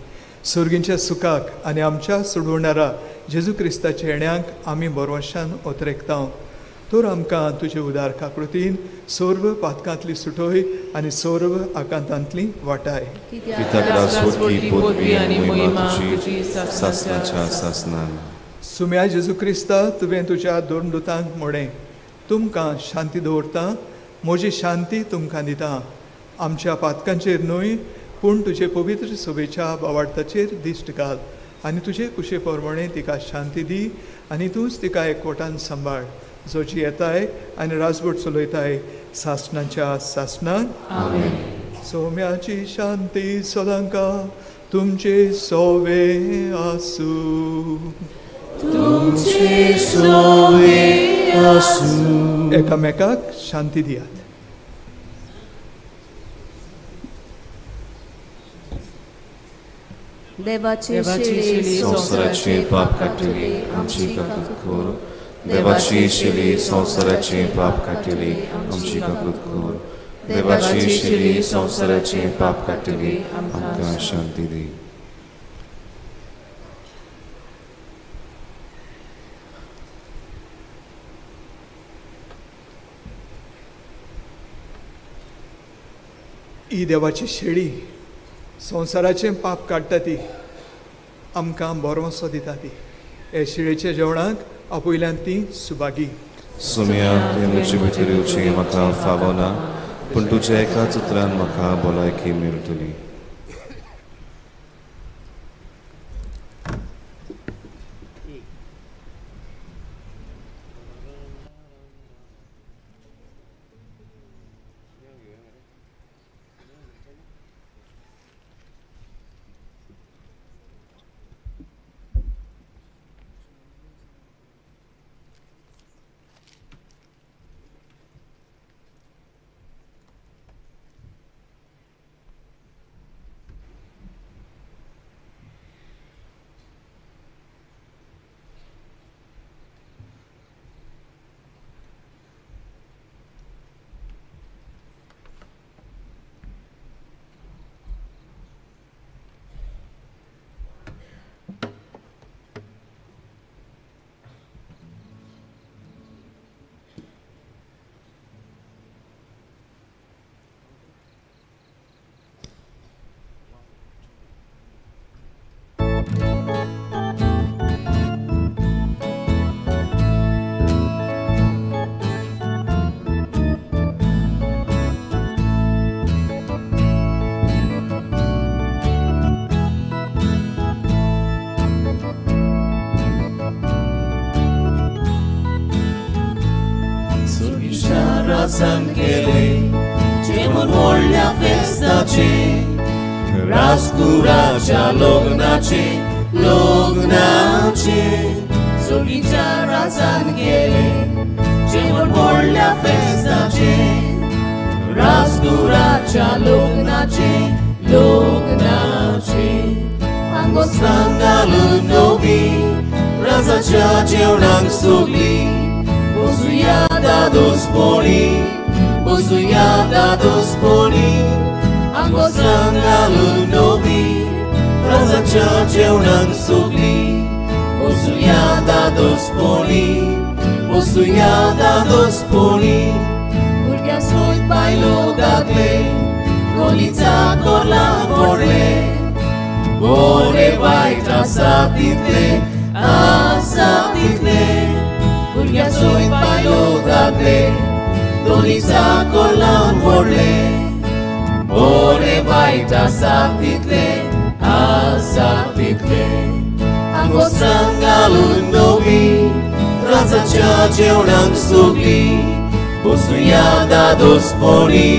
सुर्गींच्या सुखाक आनी आमच्या सोडवणारा जेजू क्रिस्ताच्या येण्याक आमी बरवशान ओतरेकता. तर आमकां तुजे उदार काकृतीन सर्व पातकांतली सुटोय आनी सर्व आकांतांतली वाटाय. सुम्या जेजू क्रिस्ता, तुवें तुज्या दोन दुतांक म्हणें, तुमकां शांती दवरता, म्हजी शांती तुमकां दिता. आमच्या पातकांचेर न्हय पूण तुजे पवित्र सभेच्या बावार्थाचेर दिश्ट घाल आनी तुजे कुशे प्रमाणे तिका शांती दी आनी तूंच तिका एकवटान सांबाळ, जो जी येताय आनी राजवट चलयताय सासणाच्या सासणान. आमेन. सोम्याची शांती सदांका तुमचे सोवे आसूं. तुमचे सोवे आसूं. एकामेकाक शांती दियात. देवाची शिली संवसाराचे पाप काडटली आमची काकूत कर. देवाची शिली संवसाराचे पाप काडटली आमची काकूत कर. देवाची शिली संवसाराचे पाप काडटली आमकां शांती दी. ही देवाची शेळी संवसाराचें पाप काडटा ती आमकां बरोसो दिता ती. हे शेळीच्या जेवणाक आपयल्यान ती सुभागी. सोम्या, तुवें म्हजे भितर येवचें म्हाका फावना, पूण तुज्या एकाच उतरान म्हाका भलायकी मेळटली. राजकुराच्या लग्नाचे लग्नाचे सुगीच्या राजान केले जेवण व्हडल्या फेस्ताचे राजकुराच्या लग्नाचे लग्नाचे आंगोस्तां घालून नवी राजाच्या जेवणाक सगली बसुया दादोसपणी बसुया दादोसपणी आंगोस्तां घालून नवी राजाच्या जेवणाक सगली बसुया दादोसपणी बसुया दादोसपणी भुरग्यां सयत बायलो दादले गोलीचा कोला पडले बरे वायट आसा तितले आसा तितले भुरग्यां सयत बायलो दादले दोनीचा कोला पडले बरे वायट आसा तितले आसा तितले आंगोस्तां घालून नवी राजाच्या जेवणाक सगली बसुया दादोसपणी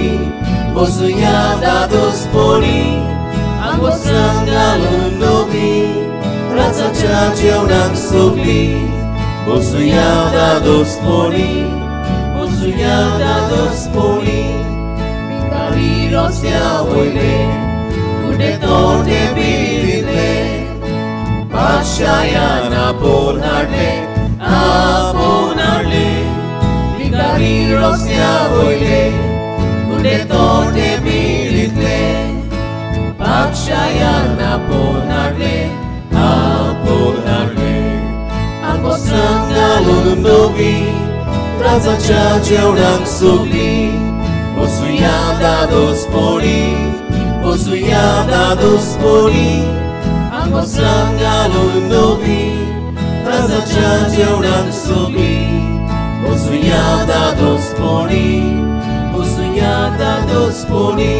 बसुया दादोसपणी आंगोस्तां घालून नवी राजाच्या जेवणाक सगली बसुया दादोसपणी बसुया दादोसपणी भिकारी रस्त्या वयले कुडे तोटे बिरिल्ले बादशायान आपोवन हाडले आपोवन हाडले भिकारी रस्त्या वयले कुडे तोटे बिरिल्ले आपोवन हाडलें, आपोवन हाडलें. आंगवस्त्रां घालून नवी राजाच्या जेवणाक सगळीं बसुया दादोसपणी, बसुया दादोसपणी. आंगवस्त्रां घालून नवी राजाच्या जेवणाक सगळीं बसुया दादोसपणी, बसुया दादोसपणी.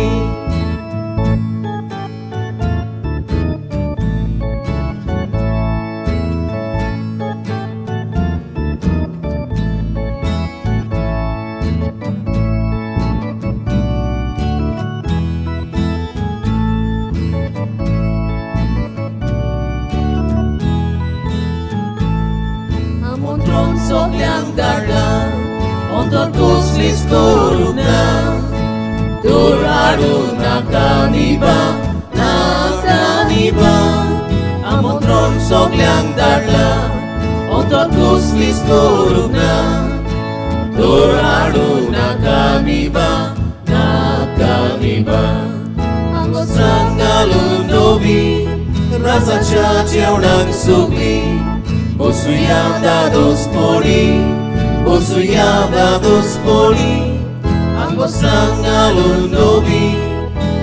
Soglyang धाडला अंतर कसलीच करूंक ना, तर हाडूं नाका निबा, नाका निबा. आमंत्रण सगल्यांक धाडला अंतर कसलीच करूंक ना, तर हाडूं नाका निबा, नाका निबा. आंगवस्त्रां घालून नवी राजाच्या जेवणाक सगळीं बसुया दादोसपणी, बसुया दादोसपणी. आंगवस्त्रां घालून नवी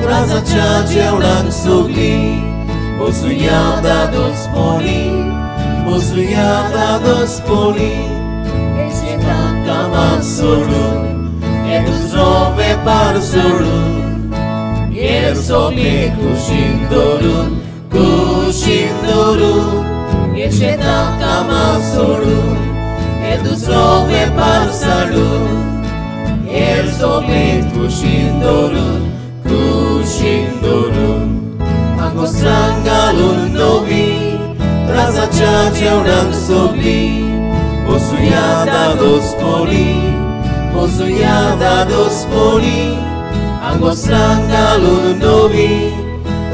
राजाच्या जेवणाक सगळीं बसुया दादोसपणी, बसुया दादोसपणी. शेतां कामां सोडून हे दुसरो वेपार सोडून हेर सगळें कुशीन दवरून, कुशीन दवरून. हे शेतां कामां सोडून हे दुसरो वेपार साडून हेर सगळें कुशीन दवरून, कुशीन दवरून. आंगवस्त्रां घालून नवी राजाच्या जेवणाक सगळीं बसुया दादोसपणी, बसुया दादोसपणी. आंगवस्त्रां घालून नवी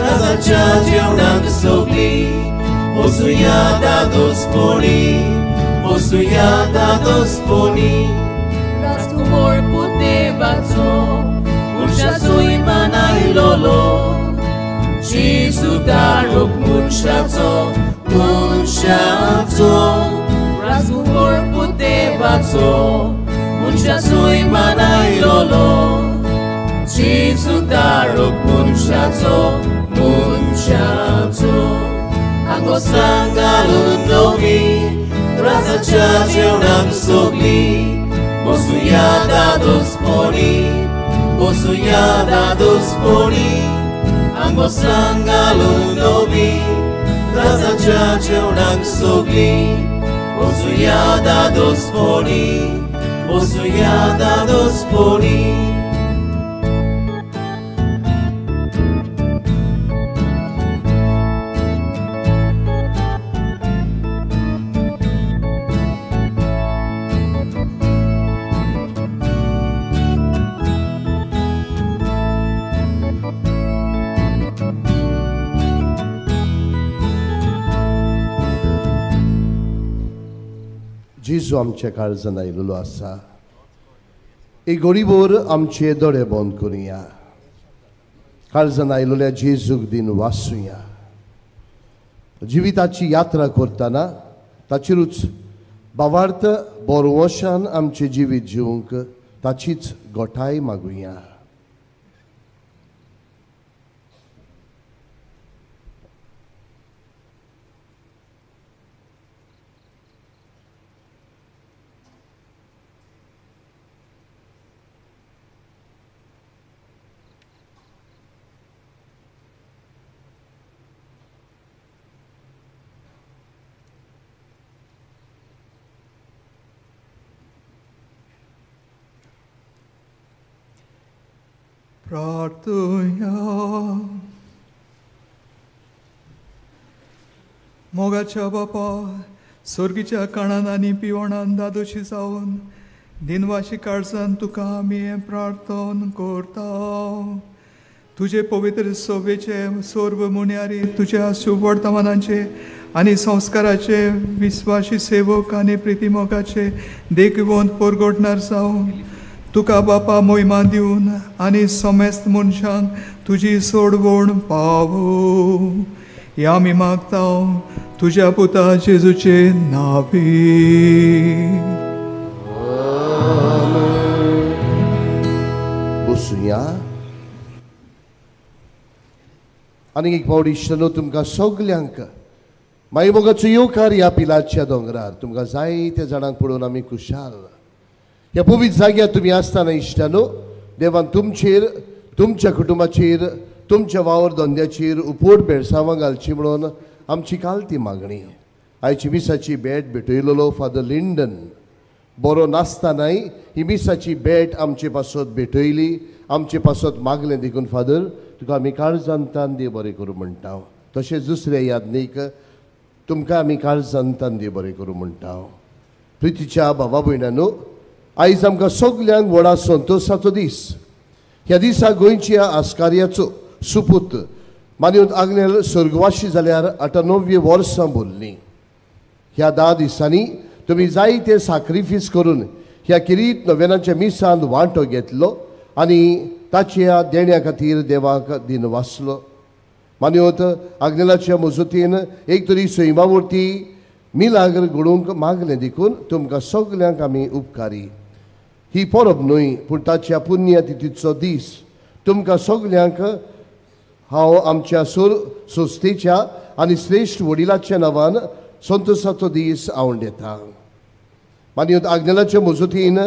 राजाच्या जेवणाक सगळीं बसुया दादोसपणी, बसुया दादोसपणी. राजकुंवर पूत देवाचो मनशाचोय बाणायलोलो, जेजू तारूक मनशाचो, मनशाचो. राजकुंवर पूत देवाचो मनशाचोय बाणायलोलो, जेजू तारूक मनशाचो, मनशाचो. आंगवस्त्रां घालून नवी राजाच्या जेवणाक सगळीं बसुया दादोसपणी, बसुया दादोसपणी. आंगवस्त्रां घालून नवी राजाच्या जेवणाक सगळीं बसुया दादोसपणी, बसुया दादोसपणी. जेजू आमच्या काळजान आयिल्लो आसा. एक गोडीभर आमचे दोळे बंद करुया, काळजान आयिल्ल्या जेजूक दिन वाचुया. जिविताची यात्रा करतना ताचेरूच भावार्थ बरवशान आमचें जिवीत जिवंक ताचीच गोठाय मागुया. प्रार्थुया. मोगाच्या बापा, सोर्गीच्या काणान आनी पिवणान दादोशी जावन दिनवाशी काळजान तुका आमी हें प्रार्थन करता. तुजे पवित्र सोबेचे सोर्व मुन्यारी तुज्या शुभवर्तमानाचे आनी संस्काराचे विस्वाशी सेवक आनी प्रितीमोगाचे देखवंत परगटणार जावं तुका बापा मोहिमा दिवन आनी समेस्त मनशांक तुजी सोडवण पावो. ह्या आमी मागता तुज्या पुता जेजूचे नांवी. बसुया. आनी एक फावट इश्टांनो तुमकां सगल्यांक माई मोगाचो येवकार ह्या पिलाच्या दोंगरार. तुमकां जायत्या जाणांक पळोवन आमी खुशाल. ह्या पवित्र जाग्यार तुमी आसतना इश्टांनो देवान तुमचेर, तुमच्या कुटुंबाचेर, तुमच्या वावर धंद्याचेर उपोट बेळसांवां घालची म्हणून आमची कालती मागणी. आयची मिसाची भेट भेटयलेलो फादर लिंडन बरो नासतनाय ही मिसाची भेट आमचे पासत भेटयली, आमचे पासत मागलें. देखून फादर तुका आमी काळजांतान देव बरें करूं म्हणटा. तशेंच दुसऱ्या यादनीक तुमकां आमी काळजांतान देव बरें करूं म्हणटा. प्रितीच्या भावा भयणांनो, आयज आमकां सगल्यांक व्हडा संतोशाचो दीस. ह्या दिसा गोंयच्या आस्कार्याचो सुपूत मानून आग्नेल स्वर्गवाशी जाल्यार 98 वर्सां भरलीं. ह्या 10 दिसांनी तुमी जायते साक्रिफीस करून ह्या किरीत नोवेनाच्या मिसांत वांटो घेतलो आनी ताच्या देण्या खातीर देवाक दिन वाचलो. मान्योत आग्नेलाच्या मजतीन एक तरी सैमावरती मिलाग्र घडोवंक मागलें देखून तुमकां सगल्यांक आमी उपकारी. ही परब न्हय पूण ताच्या पुण्यतिथीचो दीस. तुमकां सगल्यांक हांव आमच्या सूर संस्थेच्या आनी श्रेश्ठ वडिलाच्या नांवान संतोशाचो दीस आवंडेता. मान्योत आग्नेलाच्या मजतीन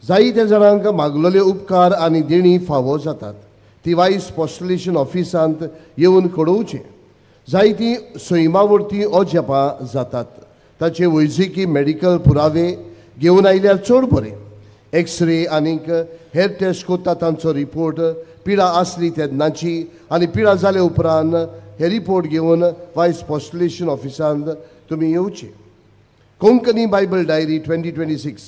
जायत्या जाणांक मागलेले उपकार आनी देणी फावो जातात. ती वायस पोस्टलेशन ऑफिसांत येवन कळोवचें. जायतीं सैमावरती अजापां जातात. ताचे वैजकी मेडिकल पुरावे घेवन आयल्यार चड बरें. एक्सरे आनीक हेर टेस्ट करता तांचो रिपोर्ट पिडा आसली तेन्नाची आनी पिडा जाले उपरांत हे रिपोर्ट घेवन वायस पोस्टलेशन ऑफिसांत तुमी येवचे. कोंकणी बायबल डायरी 2026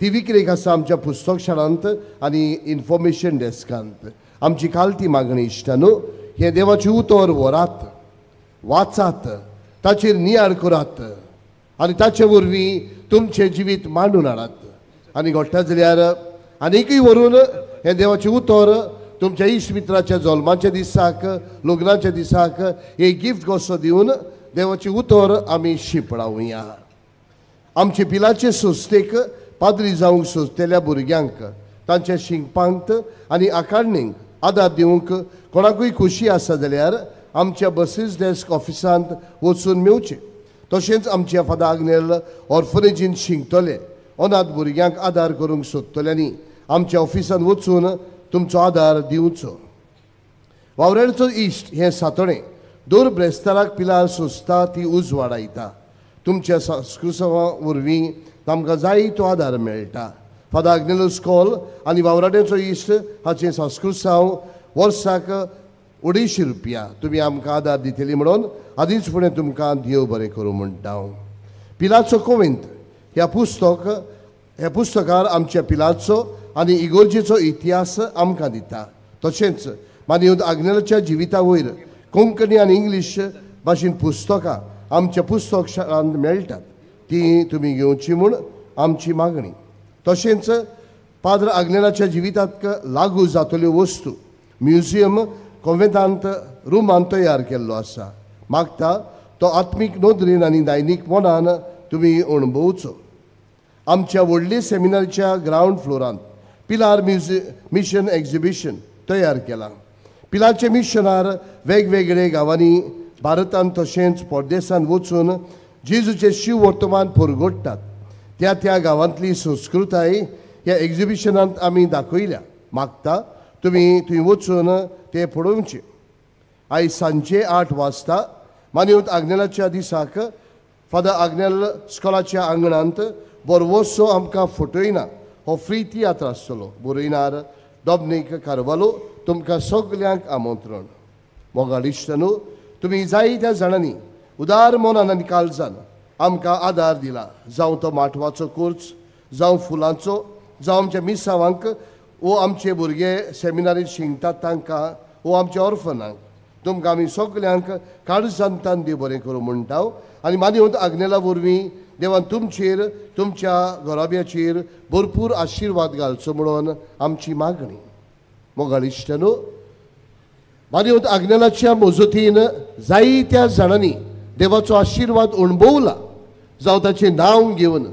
ती विक्रेक आसा आमच्या पुस्तक शाळांत आनी इन्फॉर्मेशन डेस्कांत. आमची कालती मागणी इश्टांनो, हें देवाचें उतर व्हरात, वाचात, ताचेर नियाळ करात आनी ताचे वरवीं तुमचें जिवीत मांडून हाडात. आनी घडटा जाल्यार आनीकय व्हरून हें देवाचें उतर तुमच्या इश्ट मित्राच्या जल्माच्या दिसाक, लग्नाच्या दिसाक एक गिफ्ट कसो दिवन देवाचें उतर आमी शिंपडावया. आमचे पिलाचे संस्थेक पाद्री जावंक सोदतल्या भुरग्यांक तांच्या शिकपांत आनी आकारणींक आदार दिवंक कोणाकूय खोशी आसा जाल्यार आमच्या बसीस डेस्क ऑफिसांत वचून मेवचें. तशेंच आमच्या फादर आग्नेल ऑर्फनेजीन शिकतले अनाथ भुरग्यांक आदार करूंक सोदतल्यांनी आमच्या ऑफिसांत वचून तुमचो आदार दिवचो. वावराडचो इश्ट हें सातोणें दर ब्रेस्ताराक पिलार सोंसता ती उजवाडायता. तुमच्या संस्कृतां वरवीं तांकां जाय तो आदार मेळटा. फादर आग्नेलो स्कॉल आनी वावराड्याचो इश्ट हाचें संस्कृतांव वर्साक 250 रुपया तुमी आमकां आदार दितली म्हणून आदींच फुडें तुमकां देव बरें करूं म्हणटा. हांव पिलाचो कोवेंत ह्या पुस्तकार आमच्या पिलाचो आनी इगोर्जेचो इतिहास आमकां दिता. तशेंच मानव आग्नेलाच्या जिविता वयर कोंकणी आनी इंग्लीश भाशेन पुस्तकां आमच्या पुस्तक शाळांत मेळटात, ती तुमी घेवची म्हूण आमची मागणी. तशेंच पाद्र आग्नेलाच्या जिवितांत लागू जातल्यो वस्तू म्युझियम कोवेंतांत रुमान तयार केल्लो आसा. मागता तो आत्मीक नदरेन आनी दैनीक मनान तुमी अणभवचो. आमच्या व्हडले सेमिनारीच्या ग्रावंड फ्लोरांत पिलार मिशन एक्झिबिशन तयार केलां. पिलारचे मिशनार वेगवेगळे गांवांनी भारतांत तशेंच परदेसांत वचून जेजूचें शिव वर्तमान पुरगोडटात. त्या त्या गांवांतली संस्कृताय ह्या एक्झिबिशनांत आमी दाखयल्या. मागता तुमी थंय वचून ते पळोवचें. आयज सांजे 8 वाजता मानवत आग्नेलाच्या दिसाक फादर आग्नेल स्कॉलाच्या आंगणांत बरवसो आमकां फटयना हो फ्री तियात्र आसतलो. बरयनार डॉमनीक कार्वालो. तुमकां सगल्यांक आमंत्रण. मोगाळ इश्टांनो, तुमी जायत्या जाणांनी उदार मनान आनी काळजान आमकां आदार दिला. जावं तो माटवाचो कोर्स, जावं फुलांचो, जावं आमच्या मिसावांक वो आमचे भुरगे सेमिनारींत शिकतात तांकां वो आमच्या ऑर्फनांक. तुमकां आमी सगल्यांक काळजांतान देव बरें करूं म्हणटा. आनी मानवत आग्नेला वरवीं देवान तुमचेर तुमच्या घराब्याचेर भरपूर आशिर्वाद घालचो म्हणून आमची मागणी. मोगाळ इश्टांनो, मानवत आग्नेलाच्या मजतीन जायत्या जाणांनी देवाचो आशिर्वाद अणभवला. जावं ताचें नांव घेवन,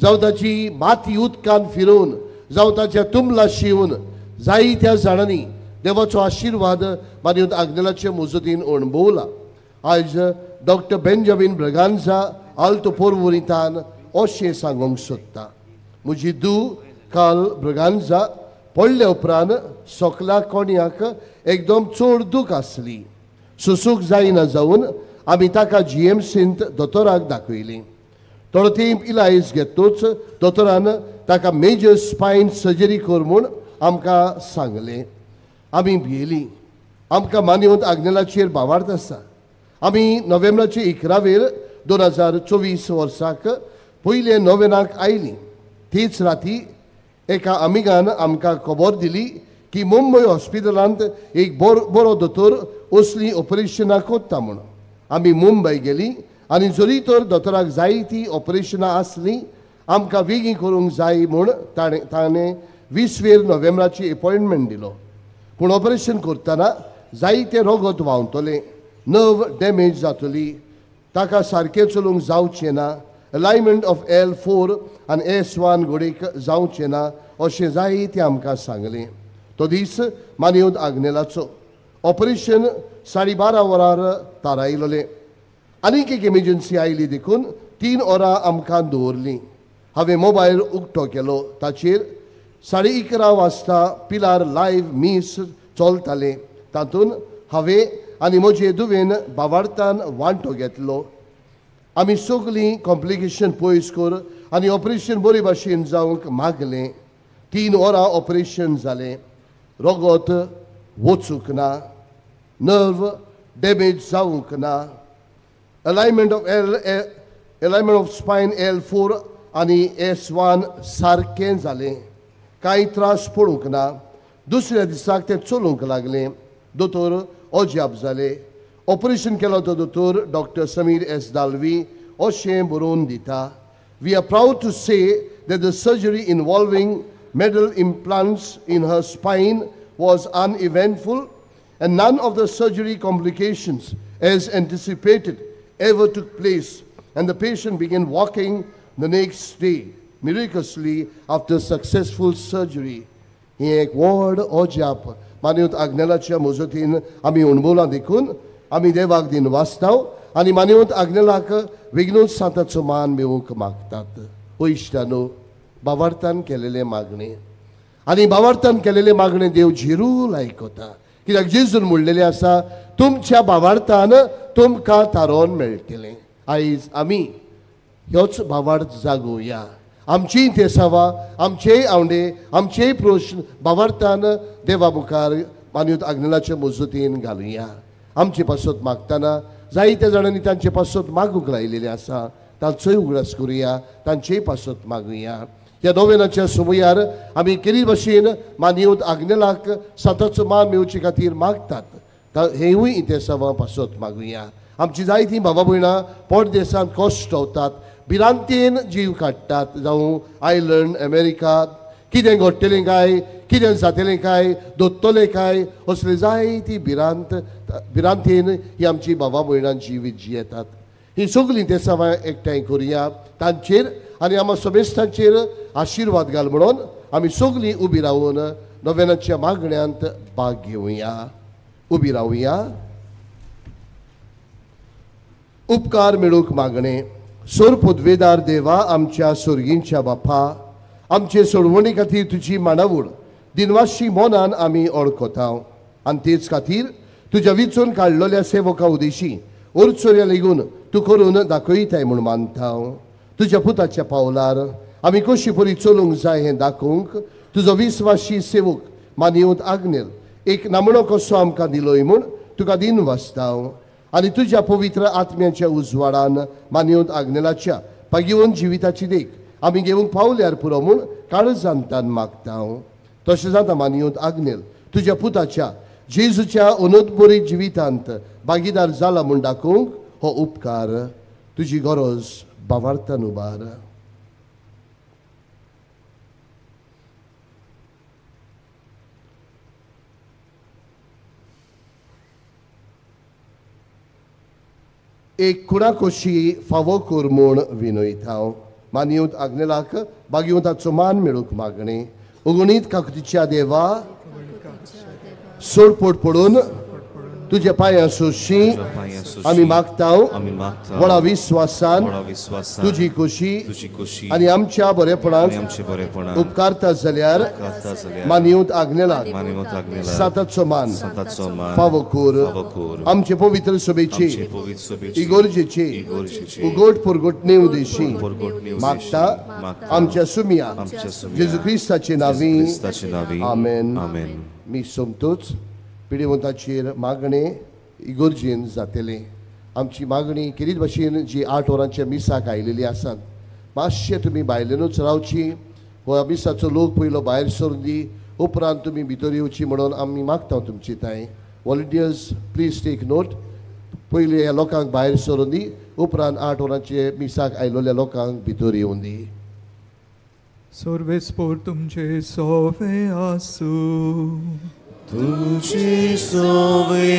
जावं ताची माती उदकान फिरोवन, जावं ताच्या तुमला शिवून जायत्या जाणांनी देवाचो आशिर्वाद मानवत आग्नेलाचे मजतीन अणभवला. आयज डॉक्टर बेंजामीन ब्रगांजा आल्तो पोरवुरितान अशें सांगूंक सोदता. म्हजी धूव काल ब्रगांजा पडल्या उपरांत सोकला कोण्याक एकदम चड दूख आसली. सुसूक जायना जावन आमी ताका जीएमसींत दोतोराक दाखयली. थोडो तेंप इलाज घेतूच दोतोरान ताका मेजर स्पायन सर्जरी कर म्हूण आमकां सांगलें. आमी भियेली. आमकां मानवत आग्नेलाचेर भावार्थ आसा. आमी नोव्हेंबराचे 11 2024 वर्साक पयले नोव्हेनाक आयली. तीच राती एका आमिगान आमकां खबर दिली की मुंबय हॉस्पिटलांत एक बरो दोतोर असलीं ऑपरेशनां करता म्हूण. आमी मुंबय गेली आनी जरी तर दोतोराक जायतीं ऑपरेशनां आसलीं आमकां वेगीं करूंक जाय म्हूण ताणें 20 नोव्हेंबराची एपॉयंटमेंट दिलो. पूण ऑपरेशन करतना जायतें रगत व्हांवतलें, नर्व डॅमेज जातली, ताका सारकें चलूंक जावचें ना, अलायनमेंट ऑफ L4 आनी S1 घोडेक जावचें ना अशें जायतें आमकां सांगलें. तो दीस मानवत आग्नेलाचो ऑपरेशन 12:30 वरार थारायलें. आनीक एक एमर्जन्सी आयली देखून 3 वरां आमकां दवरलीं. हांवें मोबायल उक्तो केलो. ताचेर 11:30 वाजता पिलार लायव्ह मीस चलतालें. तातूंत हांवें आनी म्हजे दुवेन भावार्थान वांटो घेतलो. आमी सगळीं कॉम्प्लिकेशन पयस कर आनी ऑपरेशन बरे भाशेन जावंक मागलें. 3 वरां ऑपरेशन जालें. रगत वचूंक ना, नर्व डॅमेज जावंक ना, अलायनमेंट ऑफ स्पायन L4 आनी S1 सारकें जालें. कांय त्रास पडूंक ना. दुसऱ्या दिसाक तें चलूंक लागलें. दोतोर अजाप जाले. ऑपरेशन केलो तो दोतोर डॉक्टर समीर एस दालवी अशें बरोवन दिता. We are proud to say that the surgery involving metal implants in her spine was uneventful and none of the surgery complications as anticipated ever took place, and the patient began walking the next day miraculously after successful surgery. ही एक व्हड अजाप मानवत आग्नेलाच्या मजतीन आमी अणभवलां देखून आमी देवाक दिन वाचताव आनी मानवत आग्नेलाक विघ्नोत सांताचो मान मेळोवंक मागतात. हो इश्टानो, भावार्थान केलेलें मागणें आनी भावार्थान केलेलें मागणें देव झिरूल आयकता. कित्याक जेजून म्हणलेलें आसा, तुमच्या भावार्थान तुमकां थारोवन मेळटलें. आयज आमी ह्योच भावार्थ जागोवया. आमचीय तेसावां, आमचेय आवंडे, आमचेय प्रश्न भावार्थान देवा मुखार मानवत आग्नेलाचे मजतीन घालुया. आमचे पासत मागतना जायत्या जाणांनी तांचे पासत मागूंक लायिल्लें आसा, तांचोय उगडास करुया, तांचेय पासत मागुया. ह्या नोवेनाच्या समयार आमी केरी भाशेन मानवत आग्नेलाक सांताचो मान मेळोवचे खातीर मागतात, हेवूय इतिहासां पासत मागुया. आमची जायतीं भावा भयणां परदेसांत कश्ट वतात, भिरांतेन जीव काडटात, जावं आयर्लंड, अमेरिका, कितें घडटलें काय, कितें जातलें काय, दोत्तलें काय, असले जायती भिरांतेन ही आमची भावा भयणां जिवीत जियेतात. ही सगळीं तेसावां एकठांय करुया तांचेर आनी आमच्या समेस्तांचेर आशिर्वाद घाल म्हणून आमी सगळीं उबी रावन नोवेनाच्या मागण्यांत भाग घेवया. उबी रावया. उपकार मेळूंक मागणें. सोर पदवेदार देवा, आमच्या सोर्गींच्या बापा, आमचे सोडवणी खातीर तुजी मांडावळ दिनवाशी मनान आमी ओळखता आनी तेच खातीर तुज्या विचून काडलेल्या सेवका उदेशी ओरचोऱ्या लेगून तूं करून दाखयताय म्हूण मानता. तुज्या पुताच्या पावलार आमी कशी परी चलूंक जाय हें दाखोवंक तुजो विस्वाशी सेवक मानवत आग्नेल एक नामणो कसो आमकां दिलोय म्हूण तुका दिन वाचता आनी तुज्या पवित्र आत्म्याच्या उजवाडान मानवत आग्नेलाच्या पागेवन जिविताची देख आमी घेवंक पावल्यार पुरो म्हूण काळजांतान मागता. तशें जाता मानवत आग्नेल तुज्या पुताच्या जेजूच्या अनोदबरी जिवितांत भागीदार जाला म्हूण दाखोवंक हो उपकार तुजी गरज भावार्थान उबार. एक कुणाकोशी फावो कर म्हूण विनयता. मानयत आग्नेलाक बागयवंत ताचो मान मेळूंक मागणी. उगणीत काकुतीच्या देवा सोडपोट पडून तुझ्या पांयां सोशी आमी मागता व्हडा विस्वासान तुजी खोशी आनी आमच्या बरेपणाक उपकारता जाल्यार मानयत आग्नेलाक साताचो मान फावो कर. आमचे पवित्र सभेची इगोर्जेची उगोट पुरगोटणे उदेशी मागता आमच्या सुमिया जेजू क्रिस्ताचे नांवी. आमेन. मी सोमतोच पिडेवंताचेर मागणें इगोर्जेन जातलें. आमची मागणी केरीत भाशेन जी 8 वरांच्या मिसाक आयलेली आसात मातशें तुमी भायल्यानूच रावची. हो मिसाचो लोक पयलो भायर सरून दी उपरांत तुमी भितर येवची म्हणून आमी मागता तुमची तांय. Volunteers please take note. पयलीं ह्या लोकांक भायर सरून दी उपरांत 8 वरांचे मिसाक आयलोल्या लोकांक भितर येवन दी. सर्वेस्पोर तुमचे सोवे आसूं. तुझे सोवे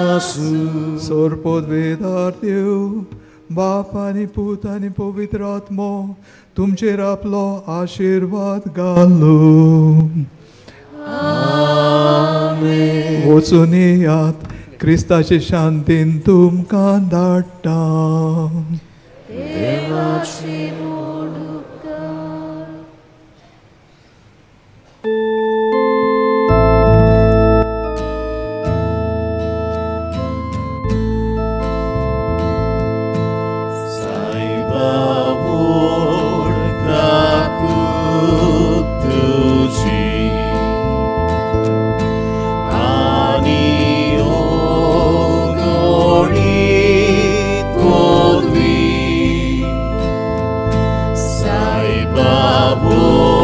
आसूं. सोरपोदवेदार देव बाप आनी पूत आनी पवित्र आत्मो तुमचेर आपलो आशिर्वाद घालूं. वचून येयात क्रिस्ताचे शांतीन तुमकां धाडटा. Sai Baba.